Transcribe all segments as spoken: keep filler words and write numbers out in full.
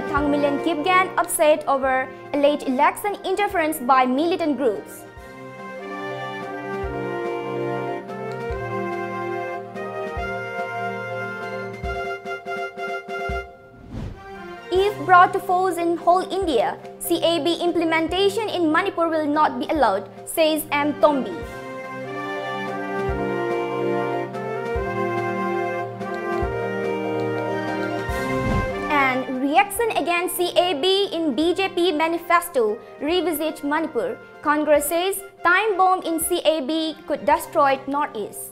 Thangminlen Kipgen upset over alleged election interference by militant groups. If brought to force in whole India, C A B implementation in Manipur will not be allowed, says M Tombi. And reaction against C A B in B J P manifesto, revisit Manipur. Congress says time bomb in C A B could destroy Northeast.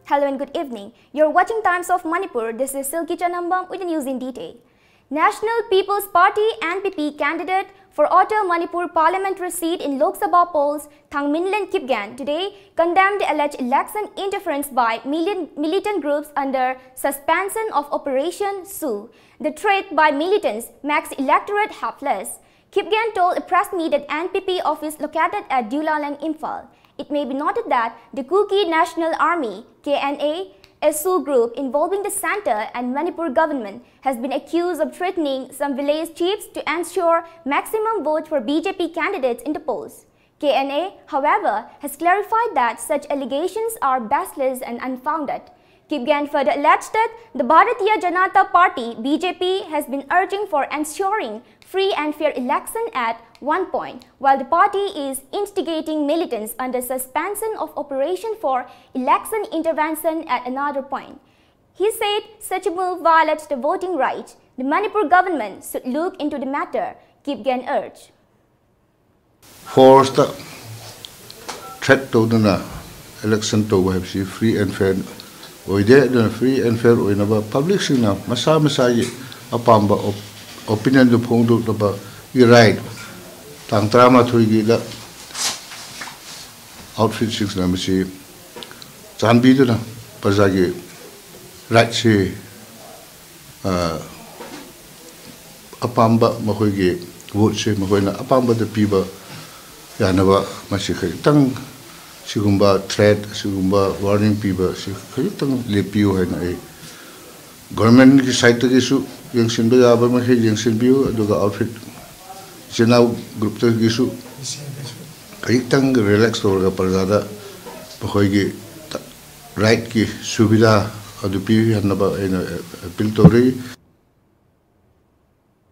Hello and good evening. You're watching Times of Manipur. This is Silky Chanambam with the news in detail. National People's Party, N P P, candidate for Outer Manipur parliamentary seat in Lok Sabha polls, Thangminlen Kipgen, today condemned alleged election interference by militant, militant groups under suspension of Operation Su. The threat by militants makes electorate helpless. Kipgen told a press meet at N P P office located at Deulahlang, Imphal. It may be noted that the Kuki National Army, K N A, a S O U group involving the center and Manipur government, has been accused of threatening some village chiefs to ensure maximum vote for B J P candidates in the polls. K N A, however, has clarified that such allegations are baseless and unfounded. Kipgen further alleged that the Bharatiya Janata Party, B J P, has been urging for ensuring free and fair election at one point, while the party is instigating militants under suspension of operation for election intervention at another point. He said such a move violates the voting right. The Manipur government should look into the matter, Kipgen urged. Force ꯇ threat ꯇꯧꯗꯨꯅ election ꯇꯧꯕ ꯍꯥꯏꯕꯁꯤ free and fair ꯑꯣꯏꯗꯦ꯫ ꯑꯗꯨꯅ free and fair ꯑꯣꯏꯅꯕ public ꯁꯤꯡꯅ ꯃꯁꯥ ꯃꯁꯥꯒꯤ ꯑꯄꯥꯝꯕ op- opinion ꯗꯨ ꯐꯣꯡꯗꯣꯛꯅꯕꯒꯤ right ꯇꯥꯡ ꯇꯔꯥꯃꯥꯊꯣꯏꯒꯤꯗ outfit ꯁꯤꯡꯁꯤꯅ ꯃꯁꯤ ꯆꯥꯟꯕꯤꯗꯨꯅ ꯄ꯭ꯔꯖꯥꯒꯤ right ꯁꯤ ꯑꯄꯥꯝꯕ ꯃꯈꯣꯏꯒꯤ vote ꯁꯦ ꯃꯈꯣꯏꯅ ꯑꯄꯥꯝꯕꯗ ꯄꯤꯕ ꯌꯥꯅꯕ ꯃꯁꯤ ꯈꯖꯤꯛꯇꯪ ꯁꯤꯒꯨꯝꯕ threat, ꯁꯤꯒꯨꯝꯕ warning ꯄꯤꯕ ꯁꯤ ꯈꯖꯤꯛꯇꯪ ꯂꯦꯞꯄꯤꯌꯨ ꯍꯥꯏꯅ ꯑꯩ governmentꯀꯤ sideꯇꯒꯤꯁꯨ ꯌꯦꯡꯁꯤꯟꯕ ꯌꯥꯕ ꯃꯈꯩ ꯌꯦꯡꯁꯤꯟꯕꯤꯌꯨ, ꯑꯗꯨꯒ outfit ꯏꯆꯤꯟ ꯏꯅꯥꯎ groupꯇꯒꯤꯁꯨ ꯈꯖꯤꯛꯇꯪ relax ꯇꯧꯔꯒ ꯄ꯭ꯔꯖꯥꯗ ꯃꯈꯣꯏꯒꯤ rightꯀꯤ ꯁꯨꯕꯤꯙꯥ ꯑꯗꯨ ꯄꯤꯍꯟꯅꯕ ꯑꯩꯅ appeal ꯇꯧꯔꯤ꯫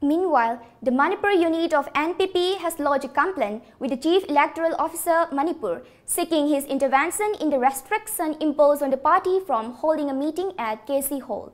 Meanwhile, the Manipur unit of N P P has lodged a complaint with the Chief Electoral Officer, Manipur, seeking his intervention in the restriction imposed on the party from holding a meeting at K C Hall.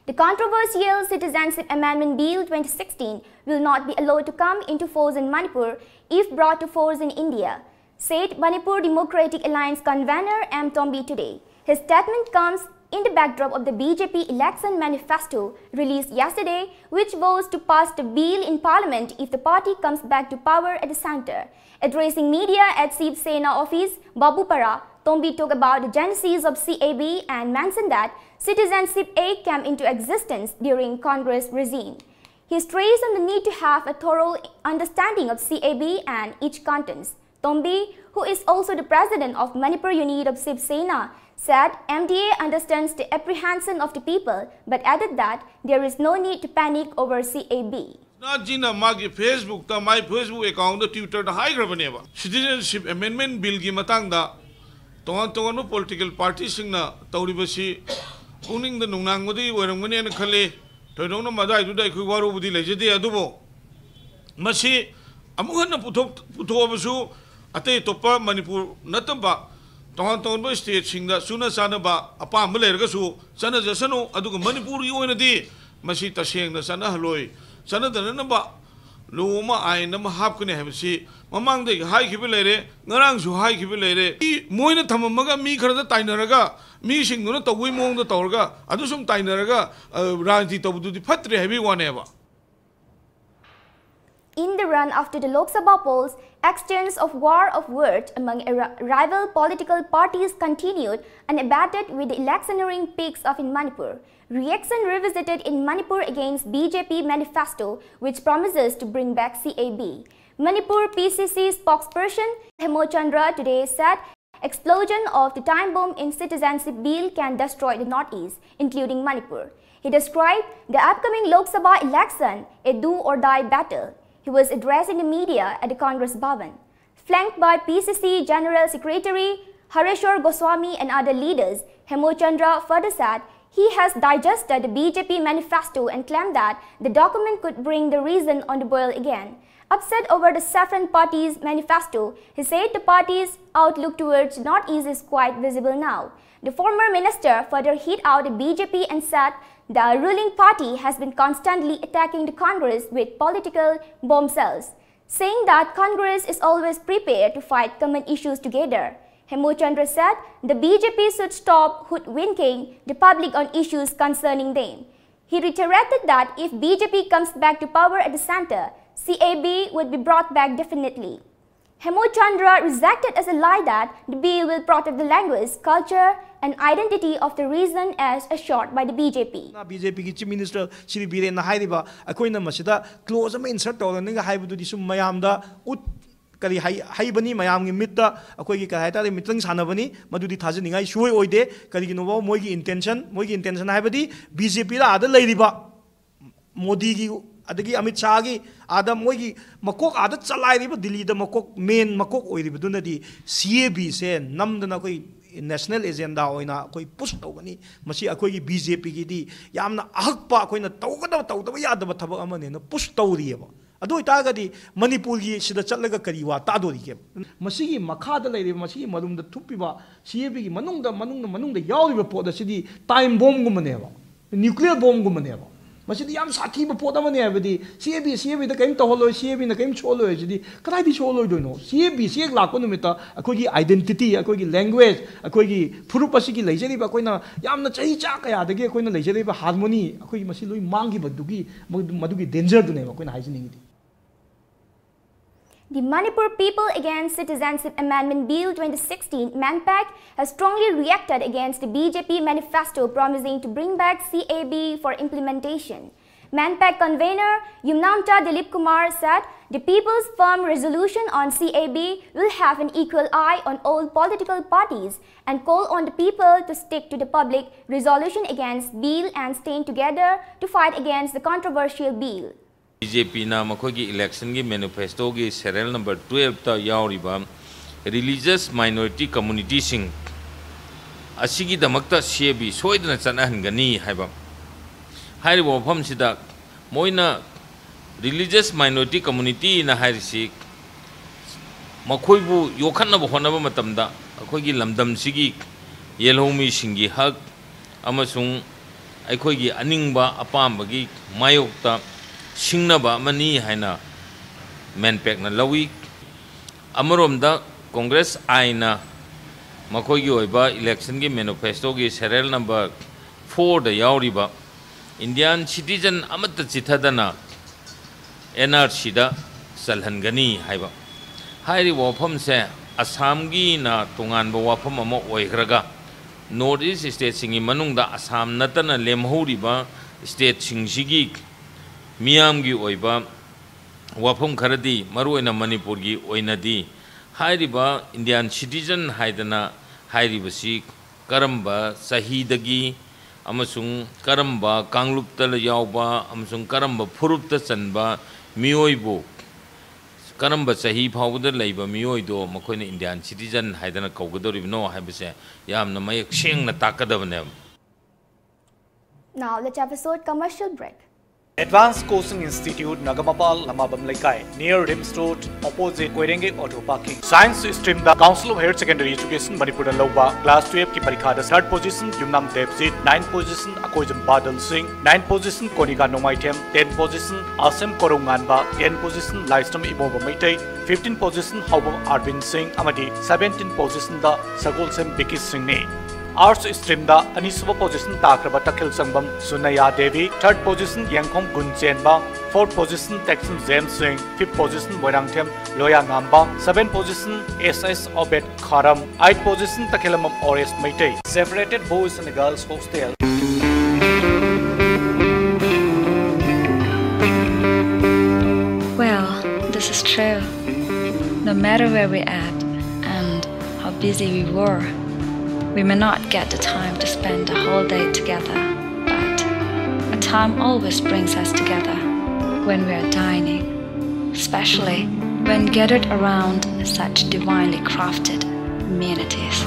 The controversial Citizenship Amendment Bill twenty sixteen will not be allowed to come into force in Manipur if brought to force in India, said Manipur Democratic Alliance convener M Tombi today. His statement comes in the backdrop of the B J P election manifesto released yesterday, which vows to pass the bill in parliament if the party comes back to power at the center. Addressing media at Shiv Sena office, Babupara, Tombi talked about the genesis of C A B and mentioned that Citizenship Act came into existence during Congress regime. He stressed on the need to have a thorough understanding of C A B and its contents. Tombi, who is also the president of Manipur unit of Shiv Sena, said M D A understands the apprehension of the people but added that there is no need to panic over C A B. ꯅꯥꯠꯖꯤꯅ ꯃꯥꯒꯤ Facebookꯇ, ꯃꯥꯏ Facebook accountꯇ, Twitterꯗ ꯍꯥꯏꯈ꯭ꯔꯕꯅꯦꯕ, Citizenship Amendment Billꯒꯤ ꯃꯇꯥꯡꯗ ꯇꯣꯉꯥꯟ ꯇꯣꯉꯥꯟꯕ political partyꯁꯤꯡꯅ ꯇꯧꯔꯤꯕꯁꯤ ꯄꯨꯛꯅꯤꯡꯗ ꯅꯨꯡꯅꯥꯡꯕꯗꯒꯤ ꯑꯣꯏꯔꯝꯒꯅꯦꯅ ꯈꯜꯂꯤ꯫ ꯊꯣꯏꯗꯣꯛꯅ ꯃꯗꯥꯏꯗꯨꯗ ꯑꯩꯈꯣꯏ ꯋꯥꯔꯧꯕꯗꯤ ꯂꯩꯖꯗꯦ꯫ ꯑꯗꯨꯕꯨ ꯃꯁꯤ ꯑꯃꯨꯛ ꯍꯟꯅ ꯄꯨꯊꯣꯛ-, ꯄꯨꯊꯣꯛꯑꯕꯁꯨ ꯑꯇꯩ ꯑꯇꯣꯞꯄ ꯃꯅꯤꯄꯨꯔ ꯅꯠꯇꯕ ꯇꯣꯉꯥꯟ ꯇꯣꯉꯥꯟꯕ stateꯁꯤꯡꯗ ꯆꯨꯅ ꯆꯥꯅꯕ ꯑꯄꯥꯝꯕ ꯂꯩꯔꯒꯁꯨ ꯆꯠꯅꯖꯁꯅꯨ꯫ ꯑꯗꯨꯒ ꯃꯅꯤꯄꯨꯔꯒꯤ ꯑꯣꯏꯅꯗꯤ ꯃꯁꯤ ꯇꯁꯦꯡꯅ ꯆꯠꯅꯍꯜꯂꯣꯏ꯫ ꯆꯠꯅꯗꯅꯅꯕ law ꯑꯃ, ꯑꯥꯏꯟ ꯑꯃ ꯍꯥꯞꯀꯅꯤ ꯍꯥꯏꯕꯁꯤ ꯃꯃꯥꯡꯗꯒꯤ ꯍꯥꯏꯈꯤꯕ ꯂꯩꯔꯦ, ꯉꯔꯥꯡꯁꯨ ꯍꯥꯏꯈꯤꯕ ꯂꯩꯔꯦ꯫ ꯃꯤ, ꯃꯣꯏꯅ ꯊꯝꯃꯝꯃꯒ ꯃꯤ ꯈꯔꯗ ꯇꯥꯏꯅꯔꯒ, ꯃꯤꯁꯤꯡꯗꯨꯅ ꯇꯧꯕꯒꯤ ꯃꯑꯣꯡꯗ ꯇꯧꯔꯒ, ꯑꯗꯨ ꯁꯨꯝ ꯇꯥꯏꯅꯔꯒ, ꯑ, ꯔꯥꯖꯅꯤꯇꯤ ꯇꯧꯕꯗꯨꯗꯤ ꯐꯠꯇ꯭ꯔꯦ ꯍꯥꯏꯕꯒꯤ ꯋꯥꯅꯦꯕ꯫ In the run after the Lok Sabha polls, exchange of war of words among ri-, rival political parties continued unabated with the electioneering peaks of in Manipur. Reaction revisited in Manipur against B J P manifesto, which promises to bring back C A B. Manipur P C C spokesperson Hemo Chandra today said explosion of the time bomb in citizenship bill can destroy the Northeast, including Manipur. He described the upcoming Lok Sabha election a do or die battle. He was addressing the media at the Congress Bhavan. Flanked by P C C General Secretary Hareshwar Goswami and other leaders, Hemo Chandra further said he has digested the B J P manifesto and claimed that the document could bring the reason on the boil again. Upset over the Saffron Party's manifesto, he said the party's outlook towards Northeast is quite visible now. The former minister further hit out the B J P and said the ruling party has been constantly attacking the Congress with political bombshells, saying that Congress is always prepared to fight common issues together. Hemo Chandra said the B J P should stop hoodwinking the public on issues concerning them. He reiterated that if B J P comes back to power at the center, C A B would be brought back definitely. Hemo Chandra rejected as a lie that the bill will protect the language, culture, and identity of the region as assured by the B J P. B J P ꯒꯤ Chief Minister Shri ꯕꯤꯔꯦꯟꯅ ꯍꯥꯏꯔꯤꯕ, ꯑꯩꯈꯣꯏꯅ ꯃꯁꯤꯗ clause ꯑꯃ insert ꯇꯧꯔꯅꯤꯒ ꯍꯥꯏꯕꯗꯨꯗꯤ ꯁꯨꯝ ꯃꯌꯥꯝꯗ ꯎꯠ ꯀꯔꯤ ꯍꯥꯏ-, ꯍꯩꯕꯅꯤ, ꯃꯌꯥꯝꯒꯤ ꯃꯤꯠꯇ ꯑꯩꯈꯣꯏꯒꯤ ꯀꯔꯤ ꯍꯥꯏꯇꯥꯔꯦ, ꯃꯤꯇ꯭ꯔꯪ ꯁꯥꯟꯅꯕꯅꯤ, ꯃꯗꯨꯗꯤ ꯊꯥꯖꯅꯤꯡꯉꯥꯏ ꯁꯨꯡꯑꯣꯏ ꯑꯣꯏꯗꯦ꯫ ꯀꯔꯤꯒꯤꯅꯣꯕ ꯃꯣꯏꯒꯤ intention, ꯃꯣꯏꯒꯤ intention ꯍꯥꯏꯕꯗꯤ B J P ꯗ ꯑꯥꯗ ꯂꯩꯔꯤꯕ ꯃꯣꯗꯤꯒꯤ ꯑꯗꯒꯤ ꯑꯃꯤꯠ ꯁꯥꯍꯒꯤ ꯑꯥꯗ ꯃꯣꯏꯒꯤ ꯃꯀꯣꯛ ꯑꯥꯗ ꯆꯂꯥꯏꯔꯤꯕ, ꯗꯤꯜꯂꯤꯗ ꯃꯀꯣꯛ, main ꯃꯀꯣꯛ ꯑꯣꯏꯔꯤꯕꯗꯨꯅꯗꯤ C A B ꯁꯦ ꯅꯝꯗꯅ ꯑꯩꯈꯣꯏ national agenda ꯑꯣꯏꯅ ꯑꯩꯈꯣꯏ push ꯇꯧꯒꯅꯤ꯫ ꯃꯁꯤ ꯑꯩꯈꯣꯏꯒꯤ B J P ꯒꯤꯗꯤ ꯌꯥꯝꯅ ꯑꯍꯛꯄ, ꯑꯩꯈꯣꯏꯅ ꯇꯧꯒꯗꯕ, ꯇꯧꯗꯕ ꯌꯥꯗꯕ ꯊꯕꯛ ꯑꯃꯅꯦꯅ push ꯇꯧꯔꯤꯑꯕ꯫ ꯑꯗꯨ ꯑꯣꯏꯇꯥꯔꯒꯗꯤ ꯃꯅꯤꯄꯨꯔꯒꯤ ꯁꯤꯗ ꯆꯠꯂꯒ ꯀꯔꯤ ꯋꯥ ꯇꯥꯗꯣꯔꯤꯒꯦꯕ? ꯃꯁꯤꯒꯤ ꯃꯈꯥꯗ ꯂꯩꯔꯤꯕ, ꯃꯁꯤꯒꯤ ꯃꯔꯨꯝꯗ ꯊꯨꯞꯄꯤꯕ C A B ꯒꯤ ꯃꯅꯨꯡꯗ, ꯃꯅꯨꯡꯗ, ꯃꯅꯨꯡꯗ ꯌꯥꯎꯔꯤꯕ ꯄꯣꯠ ꯑꯁꯤꯗꯤ time bomb ꯒꯨꯝꯕꯅꯦꯕ, nuclear bomb ꯒꯨꯝꯕꯅꯦꯕ꯫ ꯃꯁꯤꯗꯤ ꯌꯥꯝ ꯁꯥꯊꯤꯕ ꯄꯣꯠ ꯑꯃꯅꯦ ꯍꯥꯏꯕꯗꯤ, C A B, C A B ꯗ ꯀꯔꯤꯝ ꯇꯧꯍꯜꯂꯣꯏ, C A B ꯅ ꯀꯔꯤꯝ ꯁꯣꯛꯍꯜꯂꯣꯏ ꯍꯥꯏꯁꯤꯗꯤ ꯀꯗꯥꯏꯗ ꯁꯣꯛꯍꯜꯂꯣꯏꯗꯣꯏꯅꯣ? C A B ꯁꯤ ꯍꯦꯛ ꯂꯥꯛꯄ ꯅꯨꯃꯤꯠꯇ ꯑꯩꯈꯣꯏꯒꯤ identity, ꯑꯩꯈꯣꯏꯒꯤ language, ꯑꯩꯈꯣꯏꯒꯤ ꯐꯨꯔꯨꯞ ꯑꯁꯤꯒꯤ ꯂꯩꯖꯔꯤꯕ, ꯑꯩꯈꯣꯏꯅ ꯌꯥꯝꯅ ꯆꯍꯤ ꯆꯥ ꯀꯌꯥꯗꯒꯤ ꯑꯩꯈꯣꯏꯅ ꯂꯩꯖꯔꯤꯕ harmony, ꯑꯩꯈꯣꯏꯒꯤ ꯃꯁꯤ ꯂꯣꯏ ꯃꯥꯡꯈꯤꯕꯗꯨꯒꯤ, ꯃꯗꯨ-, ꯃꯗꯨꯒꯤ danger ꯗꯨꯅꯦꯕ ꯑꯩꯈꯣꯏꯅ ꯍꯥꯏꯖꯅꯤꯡꯉꯤꯗꯤ꯫ The Manipur People Against Citizenship Amendment Bill twenty sixteen, MANPAC, has strongly reacted against the B J P manifesto promising to bring back C A B for implementation. MANPAC convener Yumnamcha Dilip Kumar said the people's firm resolution on C A B will have an equal eye on all political parties and call on the people to stick to the public resolution against bill and stand together to fight against the controversial bill. B J ꯄꯤꯅ ꯃꯈꯣꯏꯒꯤ ꯏꯂꯦꯛꯁꯟꯒꯤ ꯃꯦꯅꯤꯐꯦꯁꯇꯣꯒꯤ serial number ꯇꯨꯌꯦꯜꯞꯇ ꯌꯥꯎꯔꯤꯕ religious minority ꯀꯝꯃꯨꯅꯤꯇꯤꯁꯤꯡ ꯑꯁꯤꯒꯤꯗꯃꯛꯇ C A B ꯁꯣꯏꯗꯅ ꯆꯠꯅꯍꯟꯒꯅꯤ ꯍꯥꯏꯕ꯫ ꯍꯥꯏꯔꯤꯕ ꯋꯥꯐꯝꯁꯤꯗ ꯃꯣꯏꯅ ꯔꯤꯂꯤꯖꯁ ꯃꯥꯏꯅꯣꯔꯤꯇꯤ ꯀꯝꯃꯨꯅꯤꯇꯤꯅ ꯍꯥꯏꯔꯤꯁꯤ ꯃꯈꯣꯏꯕꯨ ꯌꯣꯛꯈꯠꯅꯕ ꯍꯣꯠꯅꯕ ꯃꯇꯝꯗ ꯑꯩꯈꯣꯏꯒꯤ ꯂꯝꯗꯝꯁꯤꯒꯤ ꯌꯦꯜꯍꯧꯃꯤꯁꯤꯡꯒꯤ ꯍꯛ ꯑꯃꯁꯨꯡ ꯑꯩꯈꯣꯏꯒꯤ ꯑꯅꯤꯡꯕ ꯑꯄꯥꯝꯕꯒꯤ ꯃꯥꯌꯣꯛꯇ ꯁꯤꯡꯅꯕ ꯑꯃꯅꯤ ꯍꯥꯏꯅ ꯃꯦꯟꯄꯦꯛꯅ ꯂꯧꯏ꯫ ꯑꯃꯔꯣꯝꯗ ꯀꯣꯡꯒ꯭ꯔꯦꯁ ꯑꯥꯏꯅ ꯃꯈꯣꯏꯒꯤ ꯑꯣꯏꯕ ꯏꯂꯦꯛꯁꯟꯒꯤ ꯃꯦꯅꯤꯐꯦꯁꯇꯣꯒꯤ ꯁꯦꯔꯤꯌꯦꯜ ꯅꯝꯕꯔ ꯐꯣꯔꯗ ꯌꯥꯎꯔꯤꯕ ꯏꯟꯗꯤꯌꯥꯟ ꯁꯤꯇꯤꯖꯟ ꯑꯃꯠꯇ ꯆꯤꯊꯗꯅ ꯑꯦꯟ ꯑꯥꯔ ꯁꯤꯗ ꯆꯜꯍꯟꯒꯅꯤ ꯍꯥꯏꯕ꯫ ꯍꯥꯏꯔꯤꯕ ꯋꯥꯐꯝꯁꯦ ꯑꯁꯥꯝꯒꯤꯅ ꯇꯣꯉꯥꯟꯕ ꯋꯥꯐꯝ ꯑꯃ ꯑꯣꯏꯈ꯭ꯔꯒ ꯅꯣꯔꯠ ꯏꯁ ꯁ꯭ꯇꯦꯠꯁꯤꯡꯒꯤ ꯃꯅꯨꯡꯗ ꯑꯁꯥꯝ ꯅꯠꯇꯅ ꯂꯦꯝꯍꯧꯔꯤꯕ ꯁ꯭ꯇꯦꯠꯁꯤꯡꯁꯤꯒꯤ ꯃꯤꯌꯥꯝꯒꯤ ꯑꯣꯏꯕ ꯋꯥꯐꯝ ꯈꯔꯗꯤ ꯃꯔꯨꯑꯣꯏꯅ ꯃꯅꯤꯄꯨꯔꯒꯤ ꯑꯣꯏꯅꯗꯤ ꯍꯥꯏꯔꯤꯕ ꯏꯟꯗꯤꯌꯥꯟ ꯁꯤꯇꯤꯖꯟ ꯍꯥꯏꯗꯅ ꯍꯥꯏꯔꯤꯕꯁꯤ ꯀꯔꯝꯕ ꯆꯍꯤꯗꯒꯤ ꯑꯃꯁꯨꯡ ꯀꯔꯝꯕ ꯀꯥꯡꯂꯨꯞꯇ ꯌꯥꯎꯕ ꯑꯃꯁꯨꯡ ꯀꯔꯝꯕ ꯐꯨꯔꯨꯞꯇ ꯆꯟꯕ ꯃꯤꯑꯣꯏꯕꯨ ꯀꯔꯝꯕ ꯆꯍꯤ ꯐꯥꯎꯕꯗ ꯂꯩꯕ ꯃꯤꯑꯣꯏꯗꯣ ꯃꯈꯣꯏꯅ ꯏꯟꯗꯤꯌꯥꯟ ꯁꯤꯇꯤꯖꯟ ꯍꯥꯏꯗꯅ ꯀꯧꯒꯗꯧꯔꯤꯕꯅꯣ ꯍꯥꯏꯕꯁꯦ ꯌꯥꯝꯅ ꯃꯌꯦꯛ ꯁꯦꯡꯅ ꯇꯥꯛꯀꯗꯕꯅꯦꯕ꯫ Now let's have a short commercial break. Advanced Coaching Institute, Nagamapal, Lamabam Leikai, near RIMS Road, opposite Koirengei Auto Parking. Science stream da Council of Higher Secondary Education Manipur da louba class twelve ki parikha da third position Yumnam Devjit, ninth position Akoijam Badal Singh, ninth position Konika Nomaithem, tenth position Asem Korunganba, tenth position Laistam Iboba Meitei, fifteenth position Haubam Arvind Singh, amadi seventeenth position da Sagolsem Biki Singh ne. Arts stream da ꯑꯅꯤꯁꯨꯕ position ꯇꯥꯈ꯭ꯔꯕ ꯇꯈꯦꯜ ꯁꯪꯕꯝ ꯁꯨꯅꯌꯥ Devi, third position Yengkhom Gunchenba, fourth position Teksam James Singh, fifth position Moirangthem Loya Ngamba, seventh position S S Obet Kharam, eighth position Takhellambam Oresh Meitei. Separated boys and girls hostel. It's true. No matter where we at and how busy we were, we may not get the time to spend the whole day together. But a time always brings us together when we are dining, especially when gathered around such divinely crafted amenities.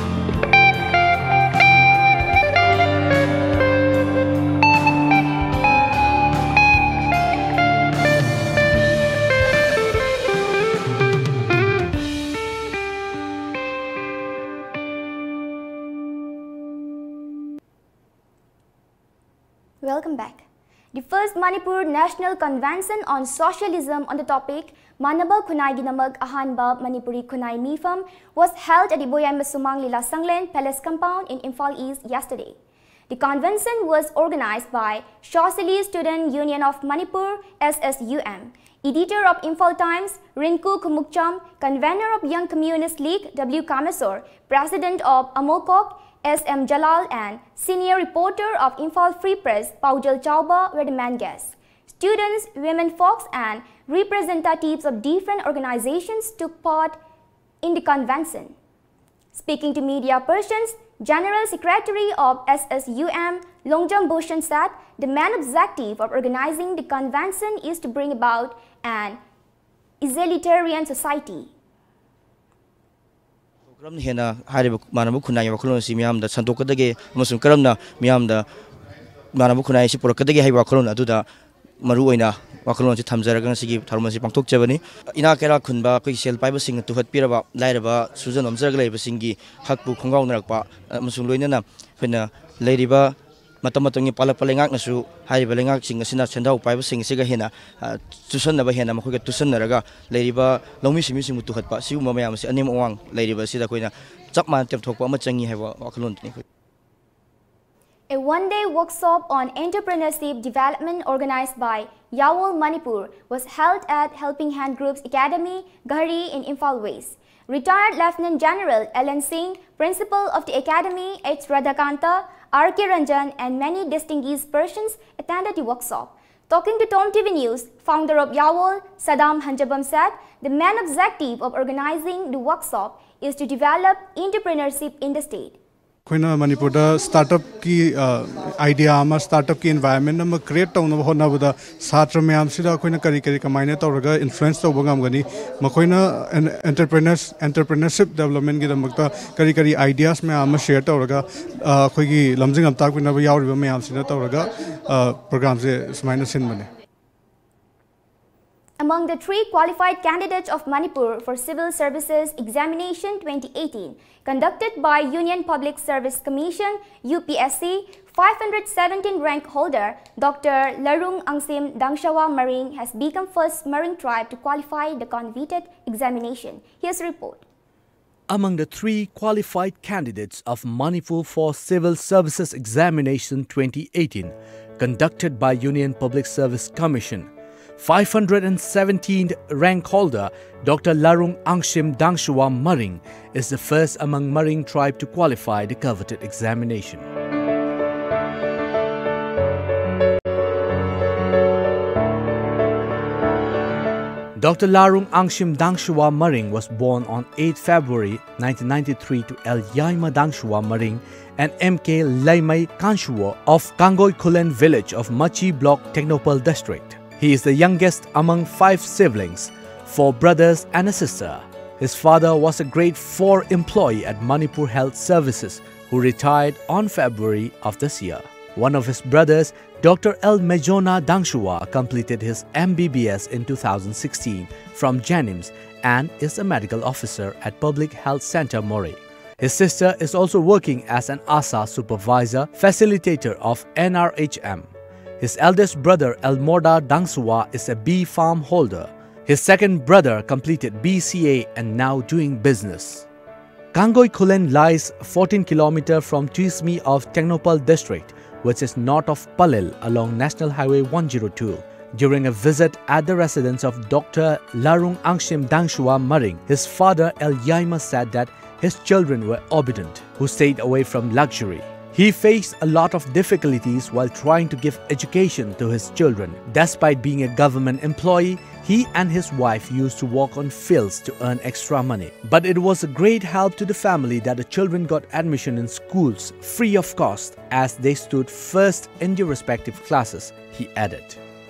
Welcome back. The first Manipur National Convention on Socialism on the topic Manaba Khunai Ginamak Ahanba Manipuri Khunai Mifam was held at the Boyai Masumang Lila Sanglen Palace compound in Imphal East yesterday. The convention was organized by Socialist Student Union of Manipur, S S U M, editor of Imphal Times, Rinku Khumukcham, convener of Young Communist League, W Kameswar, president of Amokok, S M Jalal, and senior reporter of Imphal Free Press, Paujal Chauba, were the main guests. Students, women folks, and representatives of different organizations took part in the convention. Speaking to media persons, General Secretary of S S U M, Longjam Bhushan, said the main objective of organizing the convention is to bring about an egalitarian society. ꯀꯔꯝꯅ ꯍꯦꯟꯅ ꯍꯥꯏꯔꯤꯕ ꯃꯥꯟꯅꯕ ꯈꯨꯟꯅꯥꯏꯒꯤ ꯋꯥꯈꯜꯂꯣꯟ ꯑꯁꯤ ꯃꯤꯌꯥꯝꯗ ꯁꯟꯗꯣꯛꯀꯗꯒꯦ ꯑꯃꯁꯨꯡ ꯀꯔꯝꯅ ꯃꯤꯌꯥꯝꯗ ꯃꯥꯟꯅꯕ ꯈꯨꯟꯅꯥꯏ ꯑꯁꯤ ꯄꯨꯔꯛꯀꯗꯒꯦ ꯍꯥꯏꯕ ꯋꯥꯈꯜꯂꯣꯟ ꯑꯗꯨꯗ ꯃꯔꯨ ꯑꯣꯏꯅ ꯋꯥꯈꯜꯂꯣꯟ ꯑꯁꯤ ꯊꯝꯖꯔꯒ ꯉꯁꯤꯒꯤ ꯊꯧꯔꯝ ꯑꯁꯤ ꯄꯥꯡꯊꯣꯛꯆꯕꯅꯤ꯫ ꯏꯅꯥꯛ ꯀꯩꯔꯥꯛ ꯈꯨꯟꯕ ꯑꯩꯈꯣꯏꯒꯤ ꯁꯦꯜ ꯄꯥꯏꯕꯁꯤꯡꯅ ꯇꯨꯍꯠꯄꯤꯔꯕ ꯂꯥꯏꯔꯕ ꯁꯨꯖ ꯅꯣꯝꯖꯔꯒ ꯂꯩꯕꯁꯤꯡꯒꯤ ꯍꯛꯄꯨ ꯈꯣꯡꯒꯥꯎꯅꯔꯛꯄ ꯑꯃꯁꯨꯡ ꯂꯣꯏꯅꯅ ꯑꯩꯈꯣꯏꯅ ꯂꯩꯔꯤꯕ ꯃꯇꯝ ꯃꯇꯝꯒꯤ ꯄꯥꯜꯂꯛꯄ ꯂꯩꯉꯥꯛꯅꯁꯨ ꯍꯥꯏꯔꯤꯕ ꯂꯩꯉꯥꯛꯁꯤꯡ ꯑꯁꯤꯅ ꯁꯦꯟꯖꯥꯎ ꯄꯥꯏꯕꯁꯤꯡ ꯑꯁꯤꯒ ꯍꯦꯟꯅ ꯆꯨꯁꯟꯅꯕ, ꯍꯦꯟꯅ ꯃꯈꯣꯏꯒ ꯇꯨꯁꯟꯅꯔꯒ ꯂꯩꯔꯤꯕ ꯂꯧꯃꯤ ꯁꯤꯟꯃꯤꯁꯤꯡꯕꯨ ꯇꯨꯍꯠꯄ, ꯁꯤꯒꯨꯝꯕ ꯃꯌꯥꯝ ꯑꯁꯤ ꯑꯅꯦꯝ ꯑꯋꯥꯡ ꯂꯩꯔꯤꯕ ꯑꯁꯤꯗ ꯑꯩꯈꯣꯏꯅ ꯆꯞ ꯃꯥꯟꯅ ꯇꯦꯝꯊꯣꯛꯄ ꯑꯃ ꯆꯪꯉꯤ ꯍꯥꯏꯕ ꯋꯥꯈꯜꯂꯣꯟꯗꯨꯅꯤ ꯑꯩꯈꯣꯏ꯫ A one-day workshop on entrepreneurship development organized by Yawol Manipur was held at Helping Hand Group's Academy, Ghari in Imphal West. Retired Lieutenant General L N Singh, Principal of the Academy, H Radhakanta, R K Ranjan, and many distinguished persons attended the workshop. Talking to Tom T V News, founder of Yawol, Sadam Hanjabam said the main objective of organizing the workshop is to develop entrepreneurship in the state. ꯑꯩꯈꯣꯏꯅ ꯃꯅꯤꯄꯨꯔꯗ start ꯑꯞꯀꯤ idea ꯑꯃ, start ꯑꯞꯀꯤ environment ꯑꯃ create ꯇꯧꯅꯕ ꯍꯣꯠꯅꯕꯗ ꯁꯥꯇ꯭ꯔ ꯃꯌꯥꯝꯁꯤꯗ ꯑꯩꯈꯣꯏꯅ ꯀꯔꯤ ꯀꯔꯤ ꯀꯃꯥꯏꯅ ꯇꯧꯔꯒ ꯏꯟꯐ꯭ꯂꯨꯌꯦꯟꯁ ꯇꯧꯕ ꯉꯝꯒꯅꯤ, ꯃꯈꯣꯏꯅ ꯑꯦꯟꯇꯔꯄ꯭ꯔꯤꯅꯔꯁ ꯑꯦꯟꯇꯔꯄ꯭ꯔꯤꯅꯔꯁꯤꯞ ꯗꯦꯕꯂꯞꯃꯦꯟꯒꯤꯗꯃꯛꯇ ꯀꯔꯤ ꯀꯔꯤ ꯑꯥꯏꯗꯤꯌꯥꯁ ꯃꯌꯥꯝ ꯑꯃ ꯁꯤꯌꯔ ꯇꯧꯔꯒ ꯑꯩꯈꯣꯏꯒꯤ ꯂꯝꯖꯤꯡ ꯂꯝꯇꯥꯛꯄꯤꯅꯕ ꯌꯥꯎꯔꯤꯕ ꯃꯌꯥꯝꯁꯤꯅ ꯇꯧꯔꯒ ꯄ꯭ꯔꯣꯒ꯭ꯔꯥꯝꯁꯦ ꯁꯨꯃꯥꯏꯅ ꯁꯤꯟꯕꯅꯦ꯫ Among the three qualified candidates of Manipur for Civil Services Examination twenty eighteen, conducted by Union Public Service Commission, U P S C, five hundred seventeen rank holder Doctor Larung Angsim Dangshawa Maring has become first Maring tribe to qualify the coveted examination. Here's a report. Among the three qualified candidates of Manipur for Civil Services Examination twenty eighteen, conducted by Union Public Service Commission, five hundred seventeenth rank holder Doctor Larung Angshim Dangshuwa Maring is the first among Maring tribe to qualify the coveted examination. Doctor Larung Angshim Dangshuwa Maring was born on eighth February nineteen ninety-three to L Yaima Dangshuwa Maring and M K Laimai Kanshuwa of Kangoi Khulen village of Machi Block, Tengnoupal district. He is the youngest among five siblings, four brothers and a sister. His father was a grade four employee at Manipur Health Services who retired on February of this year. One of his brothers, Doctor L Mejona Dangshuwa, completed his M B B S in two thousand sixteen from JNIMS and is a medical officer at Public Health Center Moreh. His sister is also working as an ASHA supervisor, facilitator of N R H M. His eldest brother, Elmorda Dangshuwa, is a bee farm holder. His second brother completed B C A and now doing business. Kangoi Khulen lies fourteen kilometer from Tuismi of Tengnoupal district, which is north of Palel along National Highway one zero two. During a visit at the residence of Doctor Larung Angshim Dangshuwa Maring, his father El Yaima said that his children were obedient, who stayed away from luxury. He faced a lot of difficulties while trying to give education to his children. Despite being a government employee, he and his wife used to work on fields to earn extra money. But it was a great help to the family that the children got admission in schools free of cost, as they stood first in their respective classes, he added.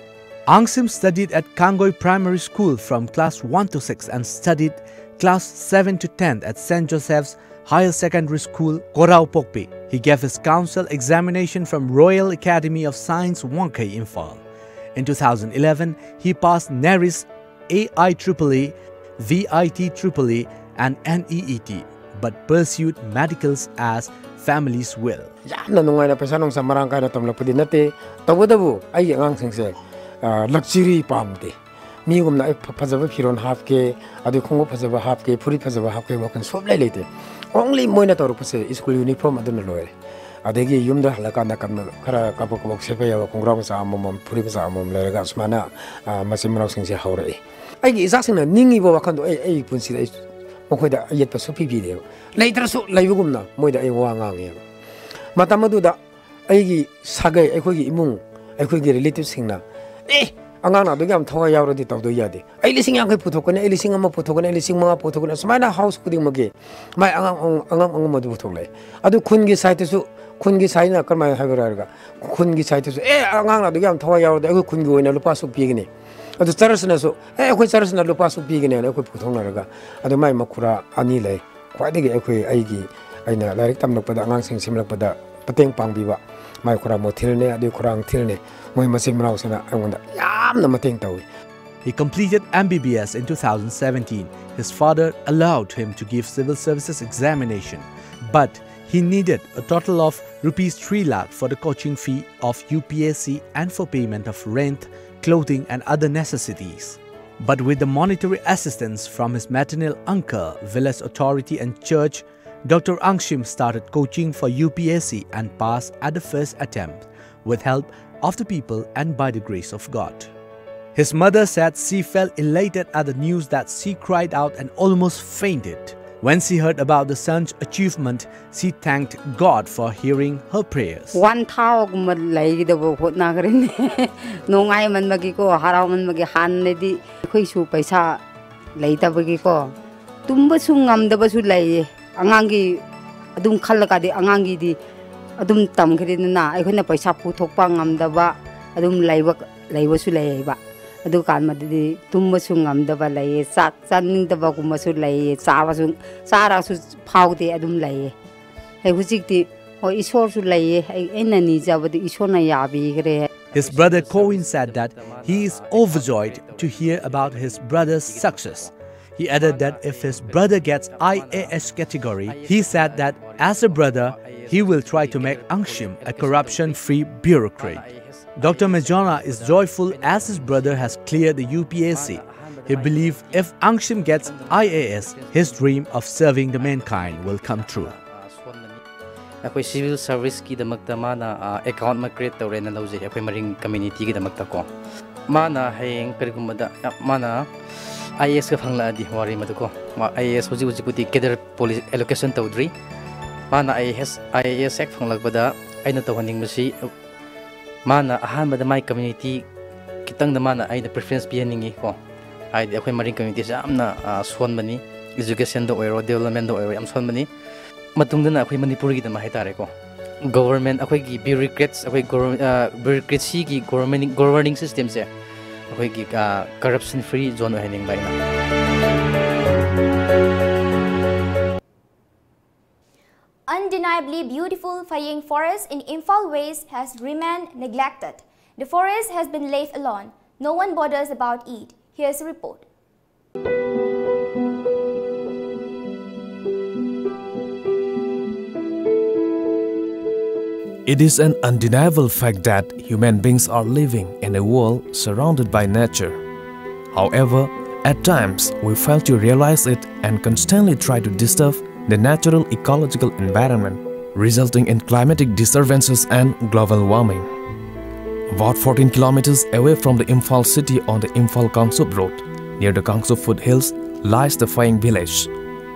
Angsim studied at Kangoi Primary School from class one to six and studied class seven to ten at Saint Joseph's Higher Secondary School, Koraupokpi. He gave his council examination from Royal Academy of Science, Wangkhei, Imphal. In two thousand eleven, he passed NERI's A I triple E, V I T triple E, and N E E T, but pursued medicals as family's will. ꯌꯥꯝꯅ ꯅꯨꯡꯉꯥꯏꯅ ꯄꯩꯁꯥ ꯅꯨꯡꯁꯥ ꯃꯔꯥꯡ ꯀꯥꯏꯅ ꯇꯝꯂꯛꯄꯗꯤ ꯅꯠꯇꯦ꯫ ꯇꯧꯕꯇꯕꯨ ꯑꯩꯒꯤ ꯑꯉꯥꯡꯁꯤꯡꯁꯦ, ꯑ, luxury ꯄꯥꯝꯗꯦ꯫ ꯃꯤꯒꯨꯝꯅ ꯑꯩ ꯐ-, ꯐꯖꯕ ꯐꯤꯔꯣꯜ ꯍꯥꯞꯀꯦ, ꯑꯗꯩ ꯈꯣꯡꯎꯞ ꯐꯖꯕ ꯍꯥꯞꯀꯦ, ꯐꯨꯔꯤꯠ ꯐꯖꯕ ꯍꯥꯞꯀꯦ ꯋꯥꯈꯜ ꯁꯨꯡꯂꯩ ꯂꯩꯇꯦ꯫ Only ꯃꯣꯏꯅ ꯇꯧꯔꯛꯄꯁꯦ school uniform ꯑꯗꯨꯅ ꯂꯣꯏꯔꯦ꯫ ꯑꯗꯒꯤ ꯌꯨꯝꯗ ꯍꯜꯂꯀꯥꯟꯗ ꯀꯝ-, ꯈꯔ ꯀꯕꯛ ꯀꯕꯛ ꯁꯦꯠꯄ ꯌꯥꯕ ꯈꯣꯡꯒ꯭ꯔꯥꯎ ꯃꯆꯥ ꯑꯃꯃꯝ, ꯐꯨꯔꯤꯠ ꯃꯆꯥ ꯑꯃꯃꯝ ꯂꯩꯔꯒ ꯁꯨꯃꯥꯏꯅ, ꯑ, ꯃꯆꯤꯟ ꯃꯅꯥꯎꯁꯤꯡꯁꯦ ꯍꯧꯔꯛꯏ꯫ ꯑꯩꯒꯤ ꯏꯆꯥꯁꯤꯡꯅ ꯅꯤꯡꯉꯤꯕ ꯋꯥꯈꯜꯗꯣ ꯑꯩ, ꯑꯩꯒꯤ ꯄꯨꯟꯁꯤꯗ ꯑꯩ ꯃꯈꯣꯏꯗ ꯑꯌꯦꯠꯄ ꯁꯨꯡꯄꯤ ꯄꯤꯗꯦꯕ꯫ ꯂꯩꯇ꯭ꯔꯁꯨ ꯂꯩꯕꯒꯨꯝꯅ ꯃꯣꯏꯗ ꯑꯩ ꯋꯥ ꯉꯥꯡꯉꯦꯕ꯫ ꯃꯇꯝ ꯑꯗꯨꯗ ꯑꯩꯒꯤ ꯁꯥꯒꯩ, ꯑꯩꯈꯣꯏꯒꯤ ꯏꯃꯨꯡ, ꯑꯩꯈꯣꯏꯒꯤ relativeꯁꯤꯡꯅ, "ꯑꯦ, ꯑꯉꯥꯡꯅ ꯑꯗꯨꯛ ꯌꯥꯝ ꯊꯋꯥꯏ ꯌꯥꯎꯔꯗꯤ ꯇꯧꯗꯣꯏ ꯌꯥꯗꯦ꯫ ꯑꯩ ꯂꯤꯁꯤꯡ ꯌꯥꯡꯈꯩ ꯄꯨꯊꯣꯛꯀꯅꯤ, ꯑꯩ ꯂꯤꯁꯤꯡ ꯑꯃ ꯄꯨꯊꯣꯛꯀꯅꯤ, ꯑꯩ ꯂꯤꯁꯤꯡ ꯃꯉꯥ ꯄꯨꯊꯣꯛꯀꯅꯤ", ꯑꯁꯨꯃꯥꯏꯅ house ꯈꯨꯗꯤꯡꯃꯛꯀꯤ ꯃꯥꯏ ꯑꯉꯝ, ꯑꯉꯝ ꯑꯉꯝꯕꯗꯨ ꯄꯨꯊꯣꯛꯂꯛꯑꯦ꯫ ꯑꯗꯨ ꯈꯨꯟꯒꯤ sideꯇꯁꯨ, ꯈꯨꯟꯒꯤ sideꯅ ꯀꯔꯝꯍꯥꯏꯅ ꯍꯥꯏꯕ꯭ꯔꯥ ꯍꯥꯏꯔꯒ, ꯈꯨꯟꯒꯤ sideꯇꯁꯨ, "ꯑꯦ, ꯑꯉꯥꯡꯅ ꯑꯗꯨꯛ ꯌꯥꯝ ꯊꯋꯥꯏ ꯌꯥꯎꯔꯗꯤ ꯑꯩꯈꯣꯏ ꯈꯨꯟꯒꯤ ꯑꯣꯏꯅ ꯂꯨꯄꯥ ꯑꯁꯨꯛ ꯄꯤꯒꯅꯤ"꯫ ꯑꯗꯨ churchꯅꯁꯨ, "ꯑꯦ, ꯑꯩꯈꯣꯏ churchꯅ ꯂꯨꯄꯥ ꯑꯁꯨꯛ ꯄꯤꯒꯅꯤ" ꯍꯥꯏꯅ ꯑꯩꯈꯣꯏ ꯄꯨꯊꯣꯛꯅꯔꯒ, ꯑꯗꯨ ꯃꯥꯏ ꯃꯈꯨꯔꯥ ꯑꯅꯤ ꯂꯩ꯫ ꯈ꯭ꯋꯥꯏꯗꯒꯤ ꯑꯩꯈꯣꯏ, ꯑꯩꯒꯤ, ꯑꯩꯅ ꯂꯥꯏꯔꯤꯛ ꯇꯝꯂꯛꯄꯗ, ꯑꯉꯥꯡꯁꯤꯡ ꯁꯦꯝꯂꯛꯄꯗ ꯃꯇꯦꯡ ꯄꯥꯡꯕꯤꯕ ꯃꯥꯏ ꯈꯨꯔꯥ ꯃꯣꯊꯤꯜꯅꯦ, ꯑꯗꯨꯒꯤ ꯈꯨꯔꯥ ꯑꯪꯊꯤꯜꯅꯦ꯫ ꯃꯣꯏ ꯃꯆꯤꯟ ꯃꯅꯥꯎꯁꯤꯅ ꯑꯩꯉꯣꯟꯗ ꯌꯥꯝꯅ ꯃꯇꯦꯡ ꯇꯧꯏ꯫ He completed M B B S in two thousand seventeen. His father allowed him to give civil services examination, but he needed a total of rupees three lakh for the coaching fee of U P S C and for payment of rent, clothing and other necessities. But with the monetary assistance from his maternal uncle, village authority and church, Doctor Angshim started coaching for U P S C and passed at the first attempt, with help of the people and by the grace of God. His mother said she felt elated at the news that she cried out and almost fainted. When she heard about the son's achievement, she thanked God for hearing her prayers. ꯋꯥꯟ ꯊꯥꯒꯨꯝꯕ ꯂꯩꯒꯗꯕ ꯍꯣꯠꯅꯈ꯭ꯔꯦꯅꯦ꯫ ꯅꯨꯡꯉꯥꯏꯃꯟꯕꯒꯤꯀꯣ, ꯍꯔꯥꯎꯃꯟꯕꯒꯤ꯫ ꯍꯥꯟꯅꯗꯤ ꯑꯩꯈꯣꯏꯁꯨ ꯄꯩꯁꯥ ꯂꯩꯇꯕꯒꯤꯀꯣ, ꯇꯨꯝꯕꯁꯨ ꯉꯝꯗꯕꯁꯨ ꯂꯩꯌꯦ꯫ ꯑꯉꯥꯡꯒꯤ ꯑꯗꯨꯝ ꯈꯜꯂꯀꯥꯟꯗꯤ ꯑꯉꯥꯡꯒꯤꯗꯤ ꯑꯗꯨꯝ ꯇꯝꯈ꯭ꯔꯦꯗꯅ꯫ ꯑꯩꯈꯣꯏꯅ ꯄꯩꯁꯥ ꯄꯨꯊꯣꯛꯄ ꯉꯝꯗꯕ ꯑꯗꯨꯝ ꯂꯩꯕ ꯂꯩꯕꯁꯨ ꯂꯩꯌꯦꯕ꯫ ꯑꯗꯨꯀꯥꯟꯗꯗꯤ ꯇꯨꯝꯕꯁꯨ ꯉꯝꯗꯕ ꯂꯩꯌꯦ, ꯆꯥꯛ ꯆꯥꯅꯤꯡꯗꯕꯒꯨꯝꯕꯁꯨ ꯂꯩꯌꯦ, ꯆꯥꯕꯁꯨ, ꯆꯥꯔꯁꯨ ꯐꯥꯎꯗꯦ, ꯑꯗꯨꯝ ꯂꯩꯌꯦ꯫ ꯑꯩ ꯍꯧꯖꯤꯛꯇꯤ, ꯍꯣꯏ, ꯏꯁꯣꯔꯁꯨ ꯂꯩꯌꯦ꯫ ꯑꯩ, ꯑꯩꯅ ꯅꯤꯖꯕꯗꯨ ꯏꯁꯣꯔꯅ ꯌꯥꯕꯤꯈ꯭ꯔꯦ꯫ His brother Corwin said that he is overjoyed to hear about his brother's success. He added that if his brother gets I A S category, he said that as a brother, he will try to make Angshim a corruption-free bureaucrat. Doctor Majona is joyful as his brother has cleared the U P S C. He believes if Angshim gets I A S, his dream of serving the mankind will come true. ꯑꯩꯈꯣꯏ civil ꯁꯥꯔꯚꯤꯁꯀꯤꯗꯃꯛꯇ ꯃꯥꯅ account ꯑꯃ create ꯇꯧꯔꯦꯅ ꯂꯧꯖꯩ, ꯑꯩꯈꯣꯏ ꯃꯔꯤꯡ ꯀꯝꯃ꯭ꯌꯨꯅꯤꯇꯤꯒꯤꯗꯃꯛꯇꯀꯣ꯫ ꯃꯥꯅ ꯍꯌꯦꯡ ꯀꯔꯤꯒꯨꯝꯕꯗ ꯃꯥꯅ ꯑꯥꯏ ꯑꯦ ꯑꯦꯁꯀ ꯐꯪꯂꯛꯑꯗꯤ, ꯋꯥꯔꯤ ꯑꯃꯗꯀꯣ, ꯑꯥꯏ ꯑꯦ ꯑꯦꯁ ꯍꯧꯖꯤꯛ ꯍꯧꯖꯤꯛꯄꯨꯗꯤ ꯀꯦꯗꯔ ꯄꯣꯂꯤ ꯑꯦꯂꯣꯀꯦꯁꯟ ꯇꯧꯗ꯭ꯔꯤ꯫ ꯃꯥꯅ I A S, I A S ꯍꯦꯛ ꯐꯪꯂꯛꯄꯗ ꯑꯩꯅ ꯇꯧꯍꯟꯅꯤꯡꯕꯁꯤ, ꯃꯥꯅ ꯑꯍꯥꯟꯕꯗ ꯃꯥꯏ ꯀꯝꯃ꯭ꯌꯨꯅꯤꯇꯤ ꯈꯤꯇꯪꯗ ꯃꯥꯅ ꯑꯩꯅ ꯄ꯭ꯔꯤꯐꯔꯦꯟꯁ ꯄꯤꯍꯟꯅꯤꯡꯉꯤ ꯀꯣ꯫ ꯍꯥꯏꯗꯤ ꯑꯩꯈꯣꯏ ꯃꯔꯤꯡ ꯀꯝꯃ꯭ꯌꯨꯅꯤꯇꯤꯁꯦ ꯌꯥꯝꯅ, ꯑ, ꯁꯣꯟꯕꯅꯤ, ꯏꯖꯨꯀꯦꯁꯟꯗ ꯑꯣꯏꯔꯣ, ꯗꯦꯕꯂꯞꯃꯦꯟꯗ ꯑꯣꯏꯔꯣ, ꯌꯥꯝ ꯁꯣꯟꯕꯅꯤ꯫ ꯃꯇꯨꯡꯗꯅ ꯑꯩꯈꯣꯏ ꯃꯅꯤꯄꯨꯔꯒꯤꯗꯃꯛ ꯍꯥꯏꯇꯥꯔꯦꯀꯣ, ꯒꯣꯕꯔꯃꯦꯟ, ꯑꯩꯈꯣꯏꯒꯤ ꯕ꯭ꯌꯨꯔꯣꯀ꯭ꯔꯦꯠꯁ, ꯑꯩꯈꯣꯏ ꯒꯣꯕꯔ-, ꯑ, ꯕ꯭ꯌꯨꯔꯣꯀ꯭ꯔꯦꯁꯤꯒꯤ ꯒꯣꯕꯔꯃꯦꯟ, ꯒꯣꯕꯔꯅꯤꯡ ꯁꯤꯁꯇꯦꯝꯁꯦ ꯑꯩꯈꯣꯏꯒꯤ, ꯑ, ꯀꯔꯞꯁꯟ ꯐ꯭ꯔꯤ ꯖꯣꯟ ꯑꯣꯏꯍꯟꯅꯤꯡꯕ ꯑꯩꯅ꯫ Undeniably beautiful Phayeng forest in Imphal West has remained neglected. The forest has been left alone. No one bothers about it. Here's a report. It is an undeniable fact that human beings are living in a world surrounded by nature. However, at times we fail to realize it and constantly try to disturb the natural ecological environment, resulting in climatic disturbances and global warming. About fourteen kilometers away from the Imphal city on the Imphal Kangchup road, near the Kangchup foothills, lies the Phayeng village.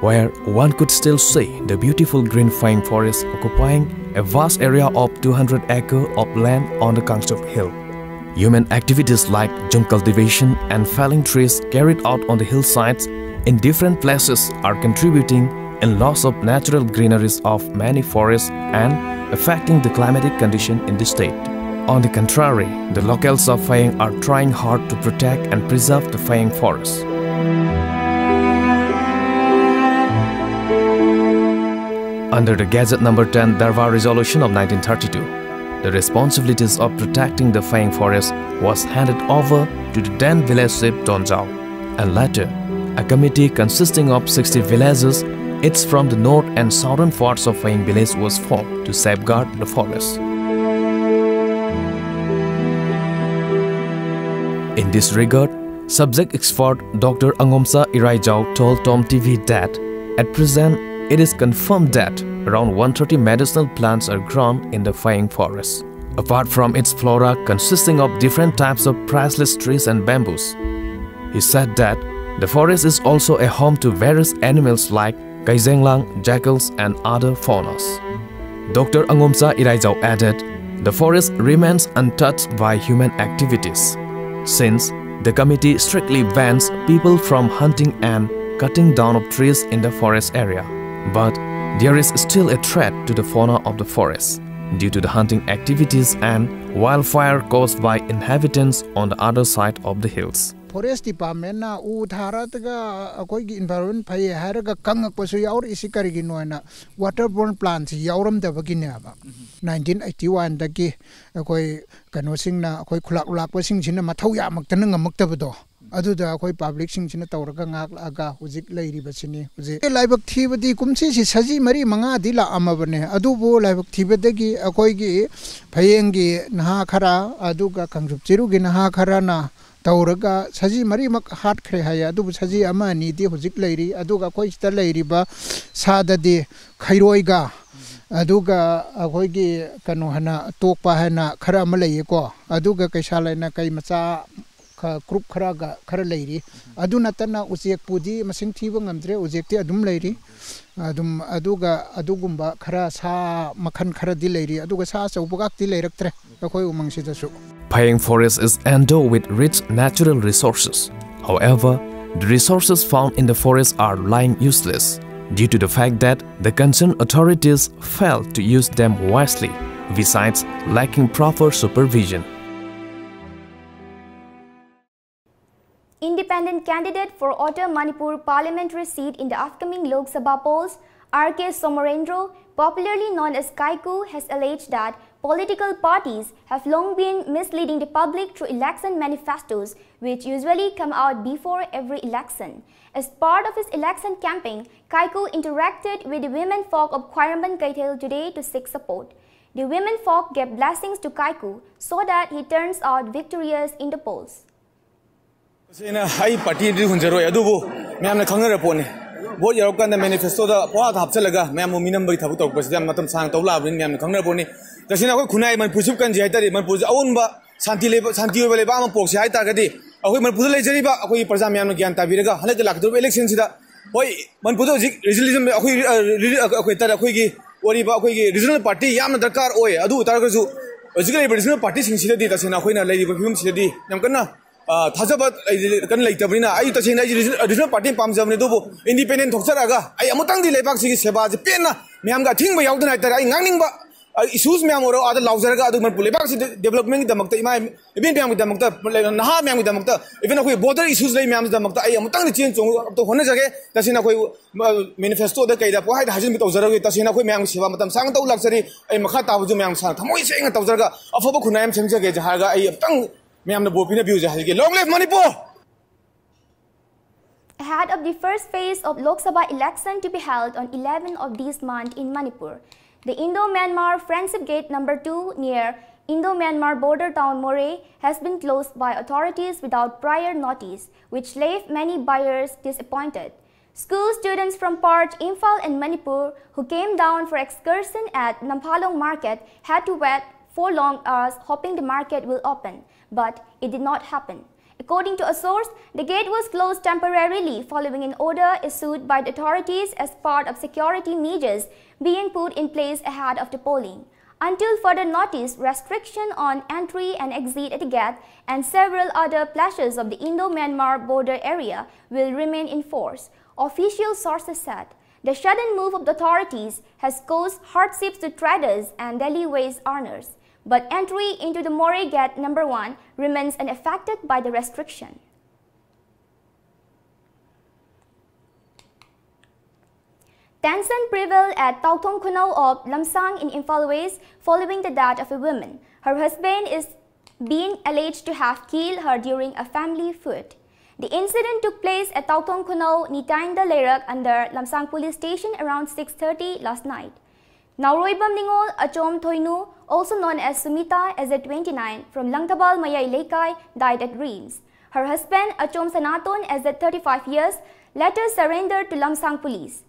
where one could still see the beautiful green Phayeng forest occupying a vast area of two hundred acre of land on the Kangchup Hill. Human activities like jhum cultivation and felling trees carried out on the hillsides in different places are contributing in loss of natural greeneries of many forests and affecting the climatic condition in the state. On the contrary, the locals of Phayeng are trying hard to protect and preserve the Phayeng forest. Under the Gazette number ten Darbar Resolution of nineteen thirty-two, the responsibilities of protecting the Phayeng forest was handed over to the then village chief Tonjao, and later, a committee consisting of sixty villages, each from the north and southern parts of Phayeng village, was formed to safeguard the forest. In this regard, subject expert Doctor Angomsa Iraijao told Tom T V that at present, it is confirmed that around one thirty medicinal plants are grown in the Phayeng forest. Apart from its flora consisting of different types of priceless trees and bamboos, he said that the forest is also a home to various animals like kaizenglang, jackals, and other faunas. Doctor Angomsa Iraijao added, the forest remains untouched by human activities, since the committee strictly bans people from hunting and cutting down of trees in the forest area. But there is still a threat to the fauna of the forest due to the hunting activities and wildfire caused by inhabitants on the other side of the hills. Forest Departmentꯅ ꯎ ꯊꯥꯔꯒ ꯑꯩꯈꯣꯏꯒꯤ environment ꯐꯩ ꯍꯥꯏꯔꯒ ꯀꯪꯉꯛꯄꯁꯨ ꯌꯥꯎꯔꯛꯏꯁꯤ ꯀꯔꯤꯒꯤꯅꯣ ꯍꯥꯏꯅ, water borne plantꯁꯤ ꯌꯥꯎꯔꯝꯗꯕꯒꯤꯅꯦꯕ꯫ Nineteen eighty ꯋꯥꯟꯗꯒꯤ ꯑꯩꯈꯣꯏ ꯀꯩꯅꯣꯁꯤꯡꯅ, ꯑꯩꯈꯣꯏ ꯈꯨꯂꯥꯛ ꯂꯥꯛꯄꯁꯤꯡꯁꯤꯅ ꯃꯊꯧ ꯌꯥꯝꯃꯛꯇꯅ ꯉꯝꯃꯛꯇꯕꯗꯣ, ꯑꯗꯨꯗ ꯑꯩꯈꯣꯏ ꯄꯕ꯭ꯂꯤꯛꯁꯤꯡꯁꯤꯅ ꯇꯧꯔꯒ ꯉꯥꯛꯂꯛꯑꯒ ꯍꯧꯖꯤꯛ ꯂꯩꯔꯤꯕꯁꯤꯅꯤ꯫ ꯍꯧꯖꯤꯛ ꯂꯥꯏꯕꯛ ꯊꯤꯕꯗꯤ ꯀꯨꯝꯁꯤꯁꯤ ꯁꯖꯤ ꯃꯔꯤ ꯃꯉꯥꯗꯤ ꯂꯥꯛꯑꯝꯃꯕꯅꯦ, ꯑꯗꯨꯕꯨ ꯂꯥꯏꯕꯛ ꯊꯤꯕꯗꯒꯤ ꯑꯩꯈꯣꯏꯒꯤ ꯐꯌꯦꯡꯒꯤ ꯅꯍꯥ ꯈꯔ, ꯑꯗꯨꯒ ꯀꯥꯡꯆꯨꯞ ꯆꯤꯔꯨꯒꯤ ꯅꯍꯥ ꯈꯔꯅ ꯇꯧꯔꯒ ꯁꯖꯤ ꯃꯔꯤꯃꯛ ꯍꯥꯠꯈ꯭ꯔꯦ ꯍꯥꯏꯌꯦ꯫ ꯑꯗꯨꯕꯨ ꯁꯖꯤ ꯑꯃ ꯑꯅꯤꯗꯤ ꯍꯧꯖꯤꯛ ꯂꯩꯔꯤ꯫ ꯑꯗꯨꯒ ꯑꯩꯈꯣꯏ ꯁꯤꯗ ꯂꯩꯔꯤꯕ ꯁꯥꯗꯗꯤ ꯈꯩꯔꯣꯏꯒ, ꯑꯗꯨꯒ ꯑꯩꯈꯣꯏꯒꯤ ꯀꯩꯅꯣ ꯍꯥꯏꯅ, ꯇꯣꯛꯄ ꯍꯥꯏꯅ ꯈꯔ ꯑꯃ ꯂꯩꯌꯦꯀꯣ, ꯑꯗꯨꯒ ꯀꯩꯁꯥ ꯂꯩꯅ ꯀꯩ ꯃꯆꯥ ꯈ- ꯀ꯭ꯔꯨꯞ ꯈꯔꯒ ꯈꯔ ꯂꯩꯔꯤ꯫ ꯑꯗꯨ ꯅꯠꯇꯅ ꯎꯆꯦꯛꯄꯨꯗꯤ ꯃꯁꯤꯡ ꯊꯤꯕ ꯉꯝꯗ꯭ꯔꯦ, ꯎꯆꯦꯛꯇꯤ ꯑꯗꯨꯝ ꯂꯩꯔꯤ꯫ ꯑꯗꯨꯝ ꯑꯗꯨꯒ ꯑꯗꯨꯒꯨꯝꯕ ꯈꯔ ꯁꯥ ꯃꯈꯜ ꯈꯔꯗꯤ ꯂꯩꯔꯤ, ꯑꯗꯨꯒ ꯁꯥ ꯑꯆꯧꯕꯒꯥꯛꯇꯤ ꯂꯩꯔꯛꯇ꯭ꯔꯦ ꯑꯩꯈꯣꯏ ꯎꯃꯪꯁꯤꯗꯁꯨ꯫ Payeng forest is endowed with rich natural resources. However, the resources found in the forest are lying useless due to the fact that the concerned authorities fail to use them wisely, besides lacking proper supervision. Independent candidate for Outer Manipur parliamentary seat in the upcoming Lok Sabha polls, R K Somorendro, popularly known as Kaiku, has alleged that political parties have long been misleading the public through election manifestos, which usually come out before every election. As part of his election campaign, Kaiku interacted with the women folk of Khwairamband Keithel today to seek support. The women folk gave blessings to Kaiku so that he turns out victorious in the polls. ꯇꯁꯦꯡꯅ ꯑꯩ ꯄꯥꯔꯇꯤꯗꯤ ꯍꯨꯟꯖꯔꯣꯏ, ꯑꯗꯨꯕꯨ ꯃꯌꯥꯝꯅ ꯈꯪꯅꯔ ꯄꯣꯠꯅꯤ꯫ Vote ꯌꯧꯔꯀꯥꯟꯗ ꯃꯦꯅꯤꯐꯦꯁꯇꯣꯗ ꯄꯣꯍꯥꯞꯇ ꯍꯥꯞꯆꯜꯂꯒ ꯃꯌꯥꯝꯕꯨ ꯃꯤꯅꯝꯕꯒꯤ ꯊꯕꯛ ꯇꯧꯔꯛꯄꯁꯤꯗ ꯌꯥꯝ ꯃꯇꯝ ꯁꯥꯡꯅ ꯇꯧ ꯂꯥꯛꯑꯕꯅꯤꯅ ꯃꯌꯥꯝꯅ ꯈꯪꯅꯔ ꯄꯣꯠꯅꯤ꯫ ꯇꯁꯦꯡꯅ ꯑꯩꯈꯣꯏ ꯈꯨꯟꯅꯥꯏ ꯃꯅꯤꯄꯨꯔꯁꯤꯕꯨ ꯀꯟꯁꯤ ꯍꯥꯏꯇꯥꯔꯗꯤ, ꯃꯅꯤꯄꯨꯔꯁꯤ ꯑꯑꯣꯟꯕ ꯁꯥꯟꯇꯤ ꯂꯩꯕ, ꯁꯥꯟꯇꯤ ꯑꯣꯏꯕ ꯂꯩꯕꯥꯛ ꯑꯃ ꯄꯣꯛꯁꯤ ꯍꯥꯏꯇꯥꯔꯒꯗꯤ, ꯑꯩꯈꯣꯏ ꯃꯅꯤꯄꯨꯔꯗ ꯂꯩꯖꯔꯤꯕ ꯑꯩꯈꯣꯏꯒꯤ ꯄ꯭ꯔꯖꯥ ꯃꯌꯥꯝꯅ ꯒ꯭ꯌꯥꯟ ꯇꯥꯕꯤꯔꯒ ꯍꯟꯗꯛꯇ ꯂꯥꯛꯀꯗꯧꯔꯤꯕ ꯏꯂꯦꯛꯁꯟꯁꯤꯗ, ꯍꯣꯏ, ꯃꯅꯤꯄꯨꯔꯗ ꯍꯧꯖꯤꯛ ꯔꯤꯖꯅꯦꯂꯤꯖꯝ ꯑꯩꯈꯣꯏ, ꯑ, ꯔꯤ-, ꯑ, ꯑꯩꯈꯣꯏ ꯍꯥꯏꯇꯥꯔꯦ, ꯑꯩꯈꯣꯏꯒꯤ ꯑꯣꯏꯔꯤꯕ ꯑꯩꯈꯣꯏꯒꯤ ꯔꯤꯖꯅꯦꯜ ꯄꯥꯔꯇꯤ ꯌꯥꯝꯅ ꯗꯔꯀꯥꯔ ꯑꯣꯏ꯫ ꯑꯗꯨ ꯑꯣꯏ ꯇꯥꯔꯒꯁꯨ ꯍꯧꯖꯤꯛ ꯂꯩꯔꯤꯕ ꯔꯤꯖꯅꯦꯜ ꯄꯥꯔꯇꯤꯁꯤꯡꯁꯤꯗꯗꯤ ꯇꯁꯦꯡꯅ ꯑꯩꯈꯣꯏꯅ ꯂꯩꯔꯤꯕ ꯐꯤꯕꯝꯁꯤꯗꯗꯤ ꯌꯥꯝ ꯀꯟꯅ, ꯑ, ꯊꯥꯖꯕ ꯂꯩ-, ꯀꯟꯅ ꯂꯩꯇꯕꯅꯤꯅ, ꯑꯩ ꯇꯁꯦꯡꯅ ꯑꯩꯁꯦ ꯔꯤꯖꯅꯦꯜ, ꯔꯤꯖꯅꯦꯜ ꯄꯥꯔꯇꯤ ꯑꯃ ꯄꯥꯝꯖꯕꯅꯤ꯫ ꯑꯗꯨꯕꯨ ꯏꯟꯗꯤꯄꯦꯟꯗꯦꯟ ꯊꯣꯛꯆꯔꯛꯑꯒ ꯑꯩ ꯑꯃꯨꯛꯇꯪꯗꯤ ꯂꯩꯕꯥꯛꯁꯤꯒꯤ ꯁꯦꯕꯥꯁꯦ ꯄꯦꯟꯅ ꯃꯌꯥꯝꯒ ꯑꯊꯤꯡꯕ ꯌꯥꯎꯗꯅ ꯍꯥꯏꯇꯥꯔꯦ, ꯑꯩ ꯉꯥꯡꯅꯤꯡꯕ, ꯑ, ꯏꯁꯨꯁ ꯃꯌꯥꯝ ꯑꯣꯏꯔꯣ, ꯑꯥꯗ ꯂꯥꯎꯖꯔꯒ ꯑꯗꯨ ꯃꯅꯤꯄꯨꯔ ꯂꯩꯕꯥꯛꯁꯤꯗ ꯗꯦꯕꯂꯞꯃꯦꯟꯒꯤꯗꯃꯛꯇ, ꯏꯃꯥ ꯏꯕꯦꯟ ꯃꯌꯥꯝꯒꯤꯗꯃꯛꯇ, ꯅꯍꯥ ꯃꯌꯥꯝꯒꯤꯗꯃꯛꯇ, ꯏꯚꯟ ꯑꯩꯈꯣꯏ ꯕꯣꯔꯗꯔ ꯏꯁꯨꯁ ꯂꯩ ꯃꯌꯥꯝꯁꯤꯗꯃꯛꯇ ꯑꯩ ꯑꯃꯨꯛꯇꯪꯗꯤ ꯆꯦꯟ ꯆꯣꯡ ꯑꯝꯇ ꯍꯣꯠꯅꯖꯒꯦ꯫ ꯇꯁꯦꯡꯅ ꯑꯩꯈꯣꯏ, ꯑ, ꯃꯦꯅꯤꯐꯦꯁꯇꯣꯗ ꯀꯩꯗ ꯄꯣꯍꯥꯏꯗ ꯍꯥꯏꯖꯤꯟꯕ ꯇꯧꯖꯔꯒꯦ꯫ ꯇꯁꯦꯡꯅ ꯑꯩꯈꯣꯏ ꯃꯌꯥꯝꯒꯤ ꯁꯦꯕꯥ ꯃꯇꯝ ꯁꯥꯡꯅ ꯇꯧ ꯂꯥꯛꯆꯔꯤ꯫ ꯑꯩ ꯃꯈꯥ ꯇꯥꯕꯁꯨ ꯃꯌꯥꯝ ꯁꯥꯡꯅ ꯊꯃꯣꯏ ꯁꯦꯡꯅ ꯇꯧꯖꯔꯒ ꯑꯐꯕ ꯈꯨꯟꯅꯥꯏ ꯑꯃ ꯁꯦꯝꯖꯒꯦ ꯍꯥꯏꯔꯒ ꯑꯩ ꯑꯃꯨꯛꯇꯪ ꯃꯌꯥꯝꯅ ꯚꯣꯠ ꯄꯤꯅꯕꯤꯌꯨꯁꯦ ꯍꯥꯏꯖꯒꯦ꯫ Long live Manipur! Ahead of the first phase of Lok Sabha election to be held on eleventh of this month in Manipur, the Indo-Myanmar Friendship Gate number two near Indo-Myanmar border town Moreh has been closed by authorities without prior notice, which left many buyers disappointed. School students from Parch, Imphal and Manipur who came down for excursion at Namphalong Market had to wait for long hours hoping the market will open, but it did not happen. According to a source, the gate was closed temporarily following an order issued by the authorities as part of security measures being put in place ahead of the polling. Until further notice, restriction on entry and exit at the gate and several other places of the Indo-Myanmar border area will remain in force, official sources said. The sudden move of the authorities has caused hardships to traders and Delhi West owners, but entry into the Moreh Gate number one remains unaffected by the restriction. Tension prevailed at Tauthong Khunao of Lamsang in Imphal West following the death of a woman. Her husband is being alleged to have killed her during a family feud. The incident took place at Tauthong Khunao, Nitainda Leirak under Lamsang Police Station around six thirty last night. Naoroibam Ningol Achom Thoinu, also known as Sumita, aged twenty-nine, from Langthabal Mayai Leikai, died at RIMS. Her husband, Achom Sanaton, aged thirty-five years, later surrendered to Lamsang police.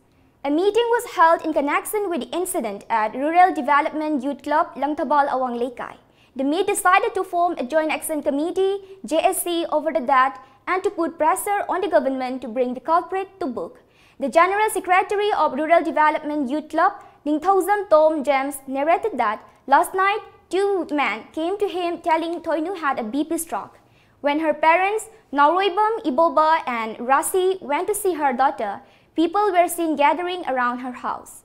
A meeting was held in connection with the incident at Rural Development Youth Club, Langthabal Awang Leikai. The meet decided to form a joint action committee, J S C, over the death and to put pressure on the government to bring the culprit to book. The General Secretary of Rural Development Youth Club, Ningthoujam Tom James, narrated that last night, two men came to him telling Thoinu had a B P stroke. When her parents, Naoroibam Iboba and Rasi, went to see her daughter, people were seen gathering around her house.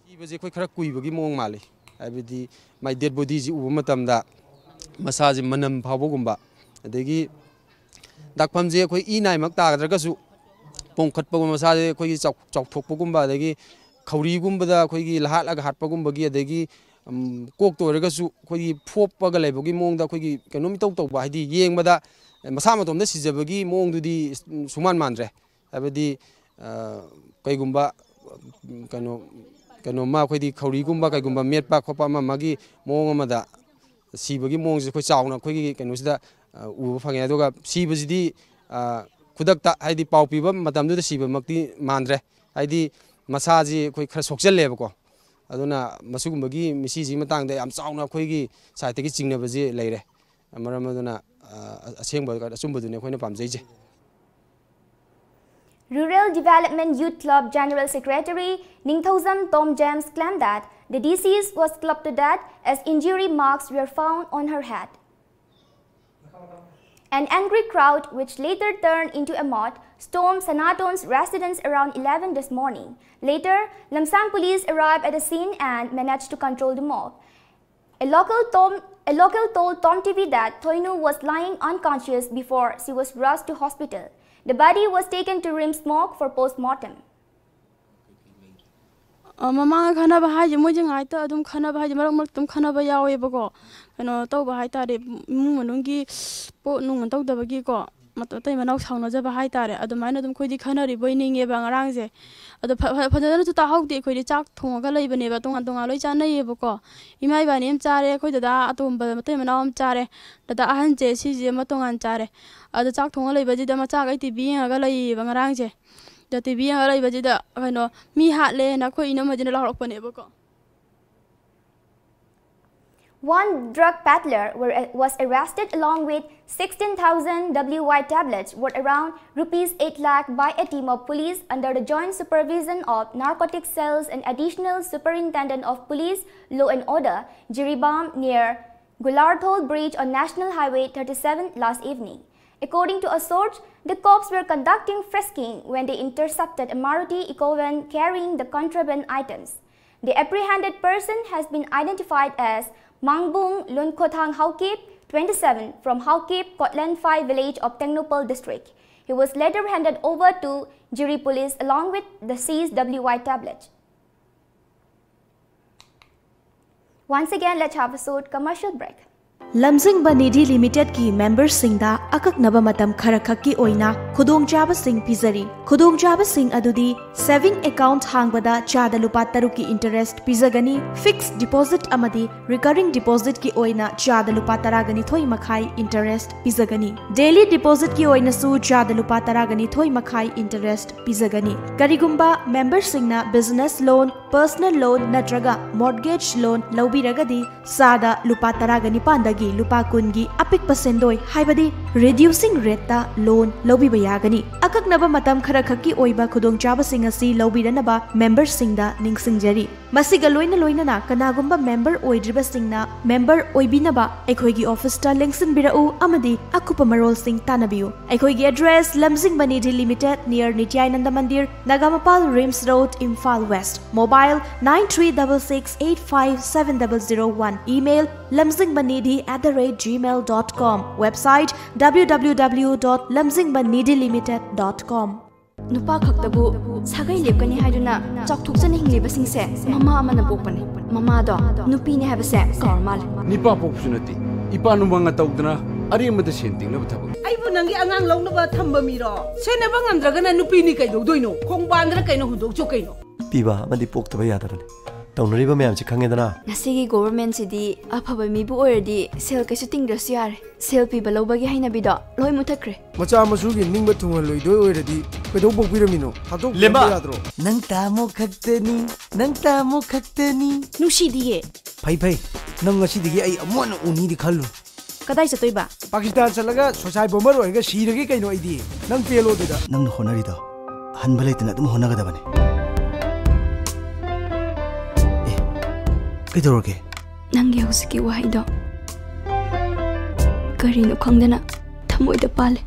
ꯊꯤꯕꯁꯦ ꯑꯩꯈꯣꯏ ꯈꯔ ꯀꯨꯏꯕꯒꯤ ꯃꯑꯣꯡ ꯃꯥꯜꯂꯤ꯫ ꯍꯥꯏꯕꯗꯤ ꯃꯥꯏ ꯗꯦꯗ ꯕꯣꯗꯤꯁꯤ ꯎꯕ ꯃꯇꯝꯗ ꯃꯁꯥꯁꯦ ꯃꯅꯝ ꯐꯥꯎꯕꯒꯨꯝꯕ, ꯑꯗꯒꯤ ꯗꯥꯛꯐꯝꯁꯦ ꯑꯩꯈꯣꯏ ꯏ ꯅꯥꯏꯃꯛ ꯇꯥꯒꯗ꯭ꯔꯒꯁꯨ ꯄꯣꯝꯈꯠꯄꯒꯨꯝꯕ, ꯃꯁꯥꯁꯦ ꯑꯩꯈꯣꯏꯒꯤ ꯆꯥꯎ- ꯆꯥꯎꯊꯣꯛꯄꯒꯨꯝꯕ, ꯑꯗꯒꯤ ꯈꯧꯔꯤꯒꯨꯝꯕꯗ ꯑꯩꯈꯣꯏꯒꯤ ꯂꯍꯥꯠꯂꯒ ꯍꯥꯠꯄꯒꯨꯝꯕꯒꯤ, ꯑꯗꯒꯤ ꯎꯝ, ꯀꯣꯛꯇ ꯑꯣꯏꯔꯒꯁꯨ ꯑꯩꯈꯣꯏꯒꯤ ꯐꯣꯞꯄꯒ ꯂꯩꯕꯒꯤ ꯃꯑꯣꯡꯗ ꯑꯩꯈꯣꯏꯒꯤ ꯀꯩꯅꯣꯝ ꯏꯇꯧ ꯇꯧꯕ, ꯍꯥꯏꯗꯤ ꯌꯦꯡꯕꯗ ꯃꯁꯥ ꯃꯇꯣꯝꯗ ꯁꯤꯖꯕꯒꯤ ꯃꯑꯣꯡꯗꯨꯗꯤ ꯁꯨꯃꯥꯟ ꯃꯥꯟꯗ꯭ꯔꯦ꯫ ꯍꯥꯏꯕꯗꯤ ꯀꯩꯒꯨꯝꯕ ꯀꯩꯅꯣ ꯀꯩꯅꯣꯝꯃ ꯑꯩꯈꯣꯏꯗꯤ ꯈꯧꯔꯤꯒꯨꯝꯕ ꯀꯩꯒꯨꯝꯕ ꯃꯦꯠꯄ ꯈꯣꯠꯄ ꯑꯃ ꯑꯃꯒꯤ ꯃꯑꯣꯡ ꯑꯃꯗ ꯁꯤꯕꯒꯤ ꯃꯑꯣꯡꯁꯦ ꯑꯩꯈꯣꯏ ꯆꯥꯎꯅ ꯑꯩꯈꯣꯏꯒꯤ ꯀꯩꯅꯣꯁꯤꯗ ꯎꯕ ꯐꯪꯉꯦ꯫ ꯑꯗꯨꯒ ꯁꯤꯕꯁꯤꯗꯤ ꯈꯨꯗꯛꯇ, ꯍꯥꯏꯗꯤ ꯄꯥꯎ ꯄꯤꯕ ꯃꯇꯝꯗꯨꯗ ꯁꯤꯕꯃꯛꯇꯤ ꯃꯥꯟꯗ꯭ꯔꯦ꯫ ꯍꯥꯏꯗꯤ ꯃꯁꯥꯁꯤ ꯑꯩꯈꯣꯏ ꯈꯔ ꯁꯣꯛꯆꯜꯂꯦꯕꯀꯣ꯫ ꯑꯗꯨꯅ ꯃꯁꯤꯒꯨꯝꯕꯒꯤ ꯃꯤꯁꯤꯁꯤꯒꯤ ꯃꯇꯥꯡꯗ ꯌꯥꯝ ꯆꯥꯎꯅ ꯑꯩꯈꯣꯏꯒꯤ ꯁꯥꯏꯠꯇꯒꯤ ꯆꯤꯡꯅꯕꯁꯤ ꯂꯩꯔꯦ꯫ ꯃꯔꯝ ꯑꯗꯨꯅ ꯑꯁꯦꯡꯕ ꯑꯆꯨꯝꯕꯗꯨꯅꯤ ꯑꯩꯈꯣꯏꯅ ꯄꯥꯝꯖꯩꯁꯦ꯫ Rural Development Youth Club General Secretary Ningthoujam Tom James claimed that the deceased was clubbed to death as injury marks were found on her head. An angry crowd, which later turned into a mob, stormed Sanaton's residence around eleven this morning. Later, Lamsang police arrived at the scene and managed to control the mob. A local, Tom, a local told Tom T V that Thoinu was lying unconscious before she was rushed to hospital. The body was taken to RIMS morgue for post-mortem. ꯃꯃꯥꯡꯗ ꯈꯟꯅꯕ ꯍꯥꯏꯁꯦ, ꯃꯣꯏꯁꯦ ꯉꯥꯏꯇ ꯑꯗꯨꯝ ꯈꯟꯅꯕ ꯍꯥꯏꯁꯦ, ꯃꯔꯛ ꯃꯔꯛꯇ ꯑꯗꯨꯝ ꯈꯟꯅꯕ ꯌꯥꯎꯋꯦꯕꯀꯣ꯫ ꯀꯩꯅꯣ ꯇꯧꯕ ꯍꯥꯏꯇꯥꯔꯦ, ꯏꯃꯨꯡ ꯃꯅꯨꯡꯒꯤ ꯄꯣꯠ ꯅꯨꯡ ꯇꯧꯗꯕꯒꯤꯀꯣ, ꯃꯇꯩ ꯃꯅꯥꯎ ꯁꯥꯎꯅꯖꯕ ꯍꯥꯏꯇꯥꯔꯦ, ꯑꯗꯨꯃꯥꯏꯅ ꯑꯗꯨꯝ ꯑꯩꯈꯣꯏꯗꯤ ꯈꯟꯅꯔꯤꯕꯣꯏ ꯅꯤꯡꯉꯦꯕ ꯉꯔꯥꯡꯁꯦ꯫ ꯑꯗꯣ ꯐꯖꯅꯁꯨ ꯇꯥꯍꯧꯗꯦ꯫ ꯑꯩꯈꯣꯏꯗꯤ ꯆꯥꯛ ꯊꯣꯡꯉꯒ ꯂꯩꯕꯅꯦꯕ, ꯇꯣꯉꯥꯟ ꯇꯣꯉꯥꯟ ꯂꯣꯏ ꯆꯥꯅꯩꯌꯦꯕꯀꯣ꯫ ꯏꯃꯥ ꯏꯕꯥꯅꯤ ꯑꯃ ꯆꯥꯔꯦ, ꯑꯩꯈꯣꯏ ꯗꯗꯥ ꯑꯇꯣꯝꯕ ꯃꯇꯩ ꯃꯅꯥꯎ ꯑꯃ ꯆꯥꯔꯦ, ꯗꯗꯥ ꯑꯍꯟꯁꯦ ꯁꯤꯁꯦ ꯑꯃ ꯇꯣꯉꯥꯟ ꯆꯥꯔꯦ꯫ ꯑꯗꯣ ꯆꯥꯛ ꯊꯣꯡꯉ ꯂꯩꯕꯁꯤꯗ ꯃꯆꯥꯈꯩ ꯇꯤ ꯚꯤ ꯌꯦꯡꯉꯒ ꯂꯩꯌꯦꯕ ꯉꯔꯥꯡꯁꯦ꯫ ꯑꯗ ꯇꯤ ꯚꯤ ꯌꯦꯡꯉ ꯂꯩꯕꯁꯤꯗ ꯀꯩꯅꯣ, ꯃꯤ ꯍꯥꯠꯂꯦꯅ ꯑꯩꯈꯣꯏ ꯏꯅꯝꯃꯁꯤꯅ ꯂꯥꯎꯔꯛꯄꯅꯦꯕꯀꯣ꯫ One drug peddler were, was arrested along with sixteen thousand W Y tablets worth around rupees eight lakh by a team of police under the joint supervision of Narcotic Cells and Additional Superintendent of Police, Law and Order, Jiribam, near Gularthol Bridge on National Highway thirty-seven last evening. According to a source, the cops were conducting frisking when they intercepted a Maruti Eeco van carrying the contraband items. The apprehended person has been identified as Mangbung Lunkothang Haokip, twenty-seven, from Haokip, Kotlen Phai village of Tengnoupal district. He was later handed over to Jiri police along with the seized W Y tablet. Once again, let's have a short commercial break. ꯂꯝꯖꯤꯡꯕ ꯅꯤꯙꯤ ꯂꯤꯃꯤꯇꯦꯗꯀꯤ ꯃꯦꯝꯕꯔꯁꯤꯡꯗ ꯑꯀꯛꯅꯕ ꯃꯇꯝ ꯈꯔꯈꯛꯀꯤ ꯑꯣꯏꯅ ꯈꯨꯗꯣꯡꯆꯥꯕꯁꯤꯡ ꯄꯤꯖꯔꯤ꯫ ꯈꯨꯗꯣꯡꯆꯥꯕꯁꯤꯡ ꯑꯗꯨꯗꯤ saving account ꯍꯥꯡꯕꯗ ꯆꯥꯗ ꯂꯨꯄꯥ ꯇꯔꯨꯛꯀꯤ interest ꯄꯤꯖꯒꯅꯤ, fixed deposit ꯑꯃꯗꯤ recurring depositꯀꯤ ꯑꯣꯏꯅ ꯆꯥꯗ ꯂꯨꯄꯥ ꯇꯔꯥꯒ ꯅꯤꯊꯣꯏ ꯃꯈꯥꯏ interest ꯄꯤꯖꯒꯅꯤ꯫ Daily depositꯀꯤ ꯑꯣꯏꯅꯁꯨ ꯆꯥꯗ ꯂꯨꯄꯥ ꯇꯔꯥꯒ ꯅꯤꯊꯣꯏ ꯃꯈꯥꯏ interest ꯄꯤꯖꯒꯅꯤ꯫ ꯀꯔꯤꯒꯨꯝꯕ ꯃꯦꯝꯕꯔꯁꯤꯡꯅ business loan, personal loan ꯅꯠꯇ꯭ꯔꯒ mortgage loan ꯂꯧꯕꯤꯔꯒꯗꯤ ꯆꯥꯗ ꯂꯨꯄꯥ ꯇꯔꯥꯒ ꯅꯤꯄꯥꯟꯗꯒꯤ ꯂꯨꯄꯥ ꯀꯨꯟꯒꯤ ꯑꯄꯤꯛꯄ ꯁꯦꯟꯗꯣꯏ, ꯍꯥꯏꯕꯗꯤ reducing rateꯇ loan ꯂꯧꯕꯤꯕ ꯌꯥꯒꯅꯤ꯫ ꯑꯀꯛꯅꯕ ꯃꯇꯝ ꯈꯔꯈꯛꯀꯤ ꯑꯣꯏꯕ ꯈꯨꯗꯣꯡꯆꯥꯕꯁꯤꯡ ꯑꯁꯤ ꯂꯧꯕꯤꯅꯅꯕ memberꯁꯤꯡꯗ ꯅꯤꯡꯁꯤꯡꯖꯔꯤ꯫ ꯃꯁꯤꯒ ꯂꯣꯏꯅ ꯂꯣꯏꯅꯅ ꯀꯅꯥꯒꯨꯝꯕ member ꯑꯣꯏꯗ꯭ꯔꯤꯕꯁꯤꯡꯅ member ꯑꯣꯏꯕꯤꯅꯕ ꯑꯩꯈꯣꯏꯒꯤ officeꯇ ꯂꯦꯡꯁꯤꯟꯕꯤꯔꯛꯎ ꯑꯃꯗꯤ ꯑꯀꯨꯞꯄ ꯃꯔꯣꯜꯁꯤꯡ ꯇꯥꯟꯅꯕꯤꯌꯨ꯫ ꯑꯩꯈꯣꯏꯒꯤ address: ꯂꯝꯖꯤꯡꯕ Nidhi Limited, near ꯅꯤꯇ꯭ꯌꯥꯅꯟꯗ Mandir, Nagamapal, RIMS Road, Imphal West. Mobile: nine three double six eight five seven double zero one. Email: lamzingbanidhi at the rate gmail dot com. Website: www dot lamzingbanidhilimited dot com. ꯅꯨꯄꯥ ꯈꯛꯇꯕꯨ ꯁꯥꯒꯩ ꯂꯦꯞꯀꯅꯤ ꯍꯥꯏꯗꯨꯅ ꯆꯥꯎꯊꯣꯛꯆꯅ ꯍꯤꯡꯂꯤꯕꯁꯤꯡꯁꯦ ꯃꯃꯥ ꯑꯃꯅ ꯄꯣꯛꯄꯅꯤ꯫ ꯃꯃꯥꯗꯣ ꯅꯨꯄꯤꯅꯤ ꯍꯥꯏꯕꯁꯦ ꯀꯥꯎꯔ ꯃꯥꯜꯂꯦ꯫ ꯅꯤꯄꯥ ꯄꯣꯛꯄꯁꯨ ꯅꯠꯇꯦ, ꯏꯄꯥ ꯅꯨꯃꯥꯡꯅ ꯇꯧꯗꯅ ꯑꯔꯦꯝꯕꯗ ꯁꯦꯟ ꯇꯤꯡꯅꯕ ꯊꯕꯛ꯫ ꯑꯩꯕꯨ ꯅꯪꯒꯤ ꯑꯉꯥꯡ ꯂꯧꯅꯕ ꯊꯝꯕ ꯃꯤꯔꯣ? ꯁꯦꯟꯅꯕ ꯉꯝꯗ꯭ꯔꯒꯅ ꯅꯨꯄꯤꯅꯤ ꯀꯩꯗꯧꯗꯣꯏꯅꯣ? ꯈꯣꯡꯕꯥꯟꯗꯅ ꯀꯩꯅꯣ ꯍꯨꯟꯗꯣꯛꯆꯣ ꯀꯩꯅꯣ꯫ ꯄꯤꯕ ꯑꯃꯗꯤ ꯄꯣꯛꯇꯕ ꯌꯥꯗꯕꯅꯤ꯫ ꯇꯧꯅꯔꯤꯕ ꯃꯌꯥꯝꯁꯤ ꯈꯪꯉꯦꯗꯅ꯫ ꯉꯁꯤꯒꯤ governmentꯁꯤꯗꯤ ꯑꯐꯕ ꯃꯤꯕꯨ ꯑꯣꯏꯔꯗꯤ ꯁꯦꯜ ꯀꯩꯁꯨ ꯇꯤꯡꯗ꯭ꯔꯁꯨ ꯌꯥꯔꯦ꯫ ꯁꯦꯜ ꯄꯤꯕ ꯂꯧꯕꯒꯤ ꯍꯩꯅꯕꯤꯗꯣ ꯂꯣꯏ ꯃꯨꯊꯠꯈ꯭ꯔꯦ꯫ ꯃꯆꯥ ꯃꯁꯨꯒꯤ ꯅꯤꯡꯕ ꯊꯨꯡꯍꯜꯂꯣꯏꯗꯣꯏ ꯑꯣꯏꯔꯗꯤ ꯀꯩꯗꯧ ꯄꯣꯛꯄꯤꯔꯝꯃꯤꯅꯣ? ꯊꯥꯗꯣꯛꯄꯤꯔꯝꯕ ꯂꯦꯝꯕ! ꯌꯥꯗ꯭ꯔꯣ? ꯅꯪ ꯇꯥꯃꯣ ꯈꯛꯇꯅꯤ, ꯅꯪ ꯇꯥꯃꯣ ꯈꯛꯇꯅꯤ꯫ ꯅꯨꯡꯁꯤꯗꯤꯌꯦ꯫ ꯐꯩ ꯐꯩ, ꯅꯪ ꯉꯁꯤꯗꯒꯤ ꯑꯩ ꯑꯃꯨꯛ ꯍꯟꯅ ꯎꯅꯤꯗꯤ ꯈꯜꯂꯨ꯫ ꯀꯗꯥꯏ ꯆꯠꯇꯣꯏꯕ? ꯄꯥꯀꯤꯁꯇꯥꯟ ꯆꯠꯂꯒ suicide bomber ꯑꯣꯏꯔꯒ ꯁꯤꯔꯒꯦ ꯀꯩꯅꯣ ꯑꯩꯗꯤ꯫ ꯅꯪ ꯄꯦꯜꯂꯣ ꯑꯗꯨꯗ꯫ ꯅꯪꯅ ꯍꯣꯠꯅꯔꯤꯗꯣ ꯍꯟꯕ ꯂꯩꯇꯅ ꯑꯗꯨꯝ ꯍꯣꯠꯅꯒꯗꯕꯅꯤ꯫ ꯑꯦ, ꯀꯩꯗꯧꯔꯒꯦ? ꯅꯪꯒꯤ ꯍꯧꯖꯤꯛꯀꯤ ꯋꯥꯍꯩꯗꯣ ꯀꯔꯤꯅꯣ ꯈꯪꯗꯅ ꯊꯃꯣꯏꯗ ꯄꯥꯜꯂꯦ꯫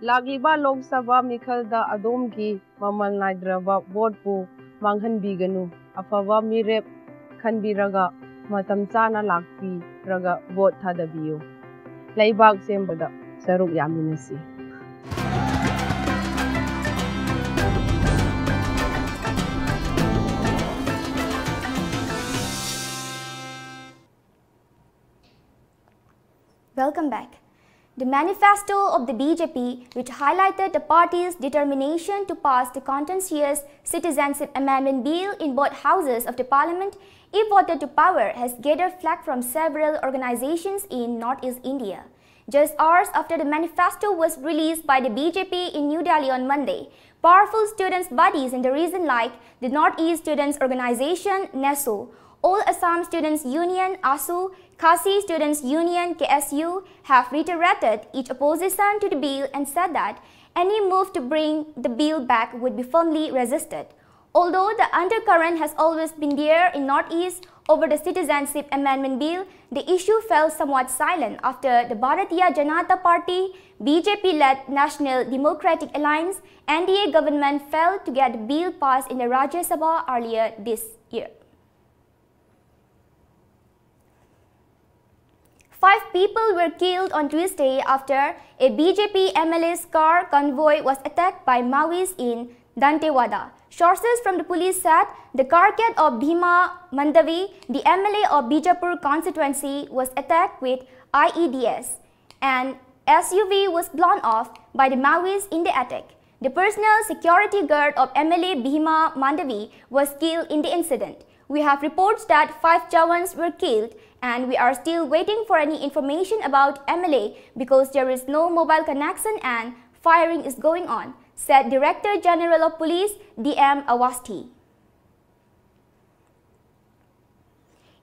ꯂꯥꯛꯂꯤꯕ ꯂꯣꯛ ꯁꯚꯥ ꯃꯤꯈꯜꯗ ꯑꯗꯣꯝꯒꯤ ꯃꯃꯜ ꯅꯥꯏꯗ꯭ꯔꯕ ꯚꯣꯠꯄꯨ ꯃꯥꯡꯍꯟꯕꯤꯒꯅꯨ꯫ ꯑꯐꯕ ꯃꯤꯔꯦꯞ ꯈꯟꯕꯤꯔꯒ ꯃꯇꯝ ꯆꯥꯅ ꯂꯥꯛꯄꯤꯔꯒ ꯚꯣꯠ ꯊꯥꯗꯕꯤꯌꯨ꯫ ꯂꯩꯕꯥꯛ ꯁꯦꯝꯕꯗ ꯁꯔꯨꯛ ꯌꯥꯃꯤꯟꯅꯁꯤ꯫ Welcome back. The manifesto of the B J P, which highlighted the party's determination to pass the contentious Citizenship Amendment Bill in both houses of the parliament, if voted to power, has gathered flack from several organizations in Northeast India. Just hours after the manifesto was released by the B J P in New Delhi on Monday, powerful students' bodies in the region like the Northeast Students Organization, NESO, All Assam Students Union, ASU, Khasi Students Union, K S U, have reiterated its opposition to the bill and said that any move to bring the bill back would be firmly resisted. Although the undercurrent has always been there in Northeast over the Citizenship Amendment Bill, the issue fell somewhat silent after the Bharatiya Janata Party, B J P-led National Democratic Alliance, N D A government failed to get the bill passed in the Rajya Sabha earlier this year. Five people were killed on Tuesday after a B J P M L A's car convoy was attacked by Maoists in Dantewada. Sources from the police said the carcass of Bhima Mandavi, the M L A of Bijapur constituency, was attacked with I E Ds. An S U V was blown off by the Maoists in the attack. The personal security guard of M L A Bhima Mandavi was killed in the incident. We have reports that five Jawans were killed, and we are still waiting for any information about M L A because there is no mobile connection and firing is going on, said Director General of Police D M Awasthi.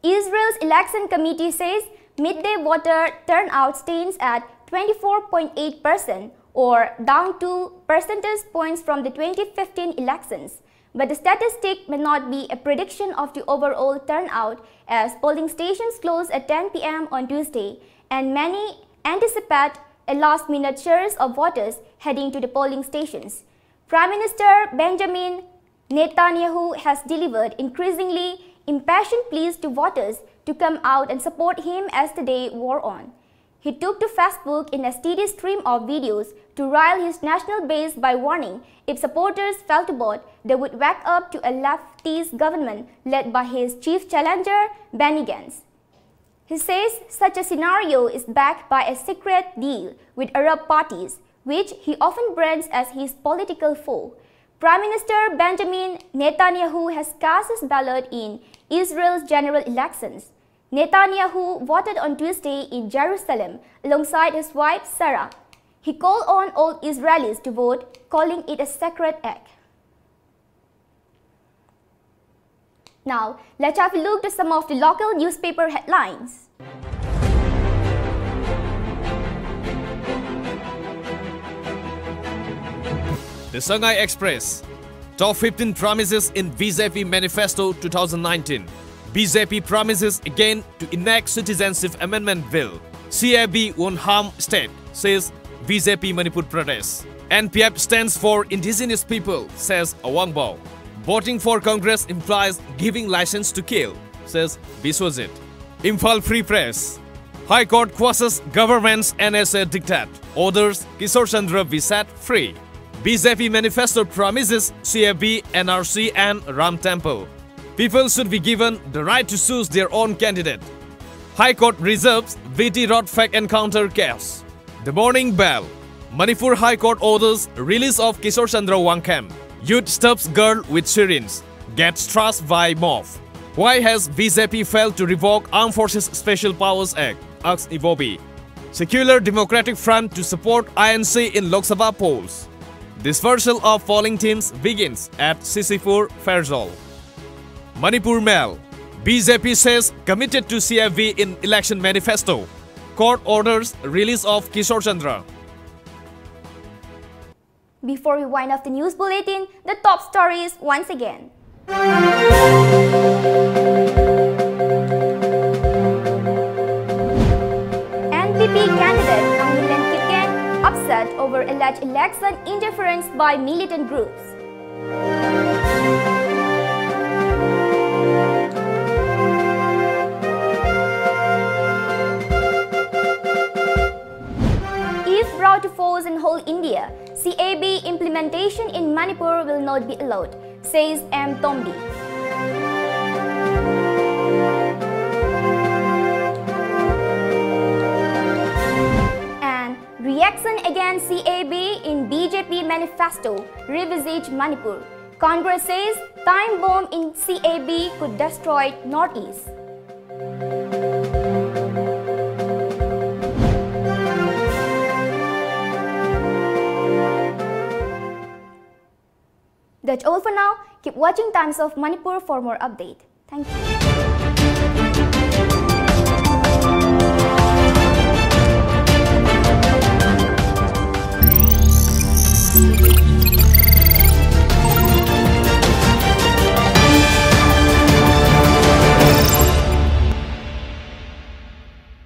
Israel's election committee says midday voter turnout stands at twenty-four point eight percent, or down two percentage points from the twenty fifteen elections. But the statistic may not be a prediction of the overall turnout, as polling stations close at ten p m on Tuesday, and many anticipate a last-minute surge of voters heading to the polling stations. Prime Minister Benjamin Netanyahu has delivered increasingly impassioned pleas to voters to come out and support him as the day wore on. He took to Facebook in a steady stream of videos to rile his national base by warning if supporters failed to vote, they would wake up to a leftist government led by his chief challenger, Benny Gantz. He says such a scenario is backed by a secret deal with Arab parties, which he often brands as his political foe. Prime Minister Benjamin Netanyahu has cast his ballot in Israel's general elections. Netanyahu voted on Tuesday in Jerusalem alongside his wife Sarah. He called on all Israelis to vote, calling it a sacred act. Now, let's have a look to some of the local newspaper headlines. The Sangai Express. Top fifteen promises in B J P manifesto two thousand nineteen. B J P promises again to enact Citizenship Amendment Bill. C A B won't harm state, says B J P Manipur protest. N P F stands for indigenous people, says Awangbao. Voting for Congress implies giving license to kill, says Biswajit. Imphal Free Press. High Court quashes government's N S A diktat, orders Kishore Chandra be set free. B J P manifesto promises C A B, N R C and Ram Temple. People should be given the right to choose their own candidate. High Court reserves V T Road fake encounter case. The Morning Bell. Manipur High Court orders release of Kishore Chandra Wangkhem. Youth stabs girl with syringe. Gets thrashed by mob. Why has B J P failed to revoke Armed Forces Special Powers Act? Asks Ibobi. Secular Democratic Front to support I N C in Lok Sabha polls. Dispersal of polling teams begins at C C four Pherzawl. Manipur Mail. B J P says committed to C A B in election manifesto. Court orders release of Kishore Chandra. Before we wind up the news bulletin, the top stories once again. N P P candidate Kangmilen Kipgen upset over alleged election interference by militant groups. If brought to force in whole India, C A B implementation in Manipur will not be allowed, says M Tombi. And reaction against C A B in B J P manifesto, revisits Manipur. Congress says time bomb in C A B could destroy Northeast. That's all for now. Keep watching Times of Manipur for more update. Thank you.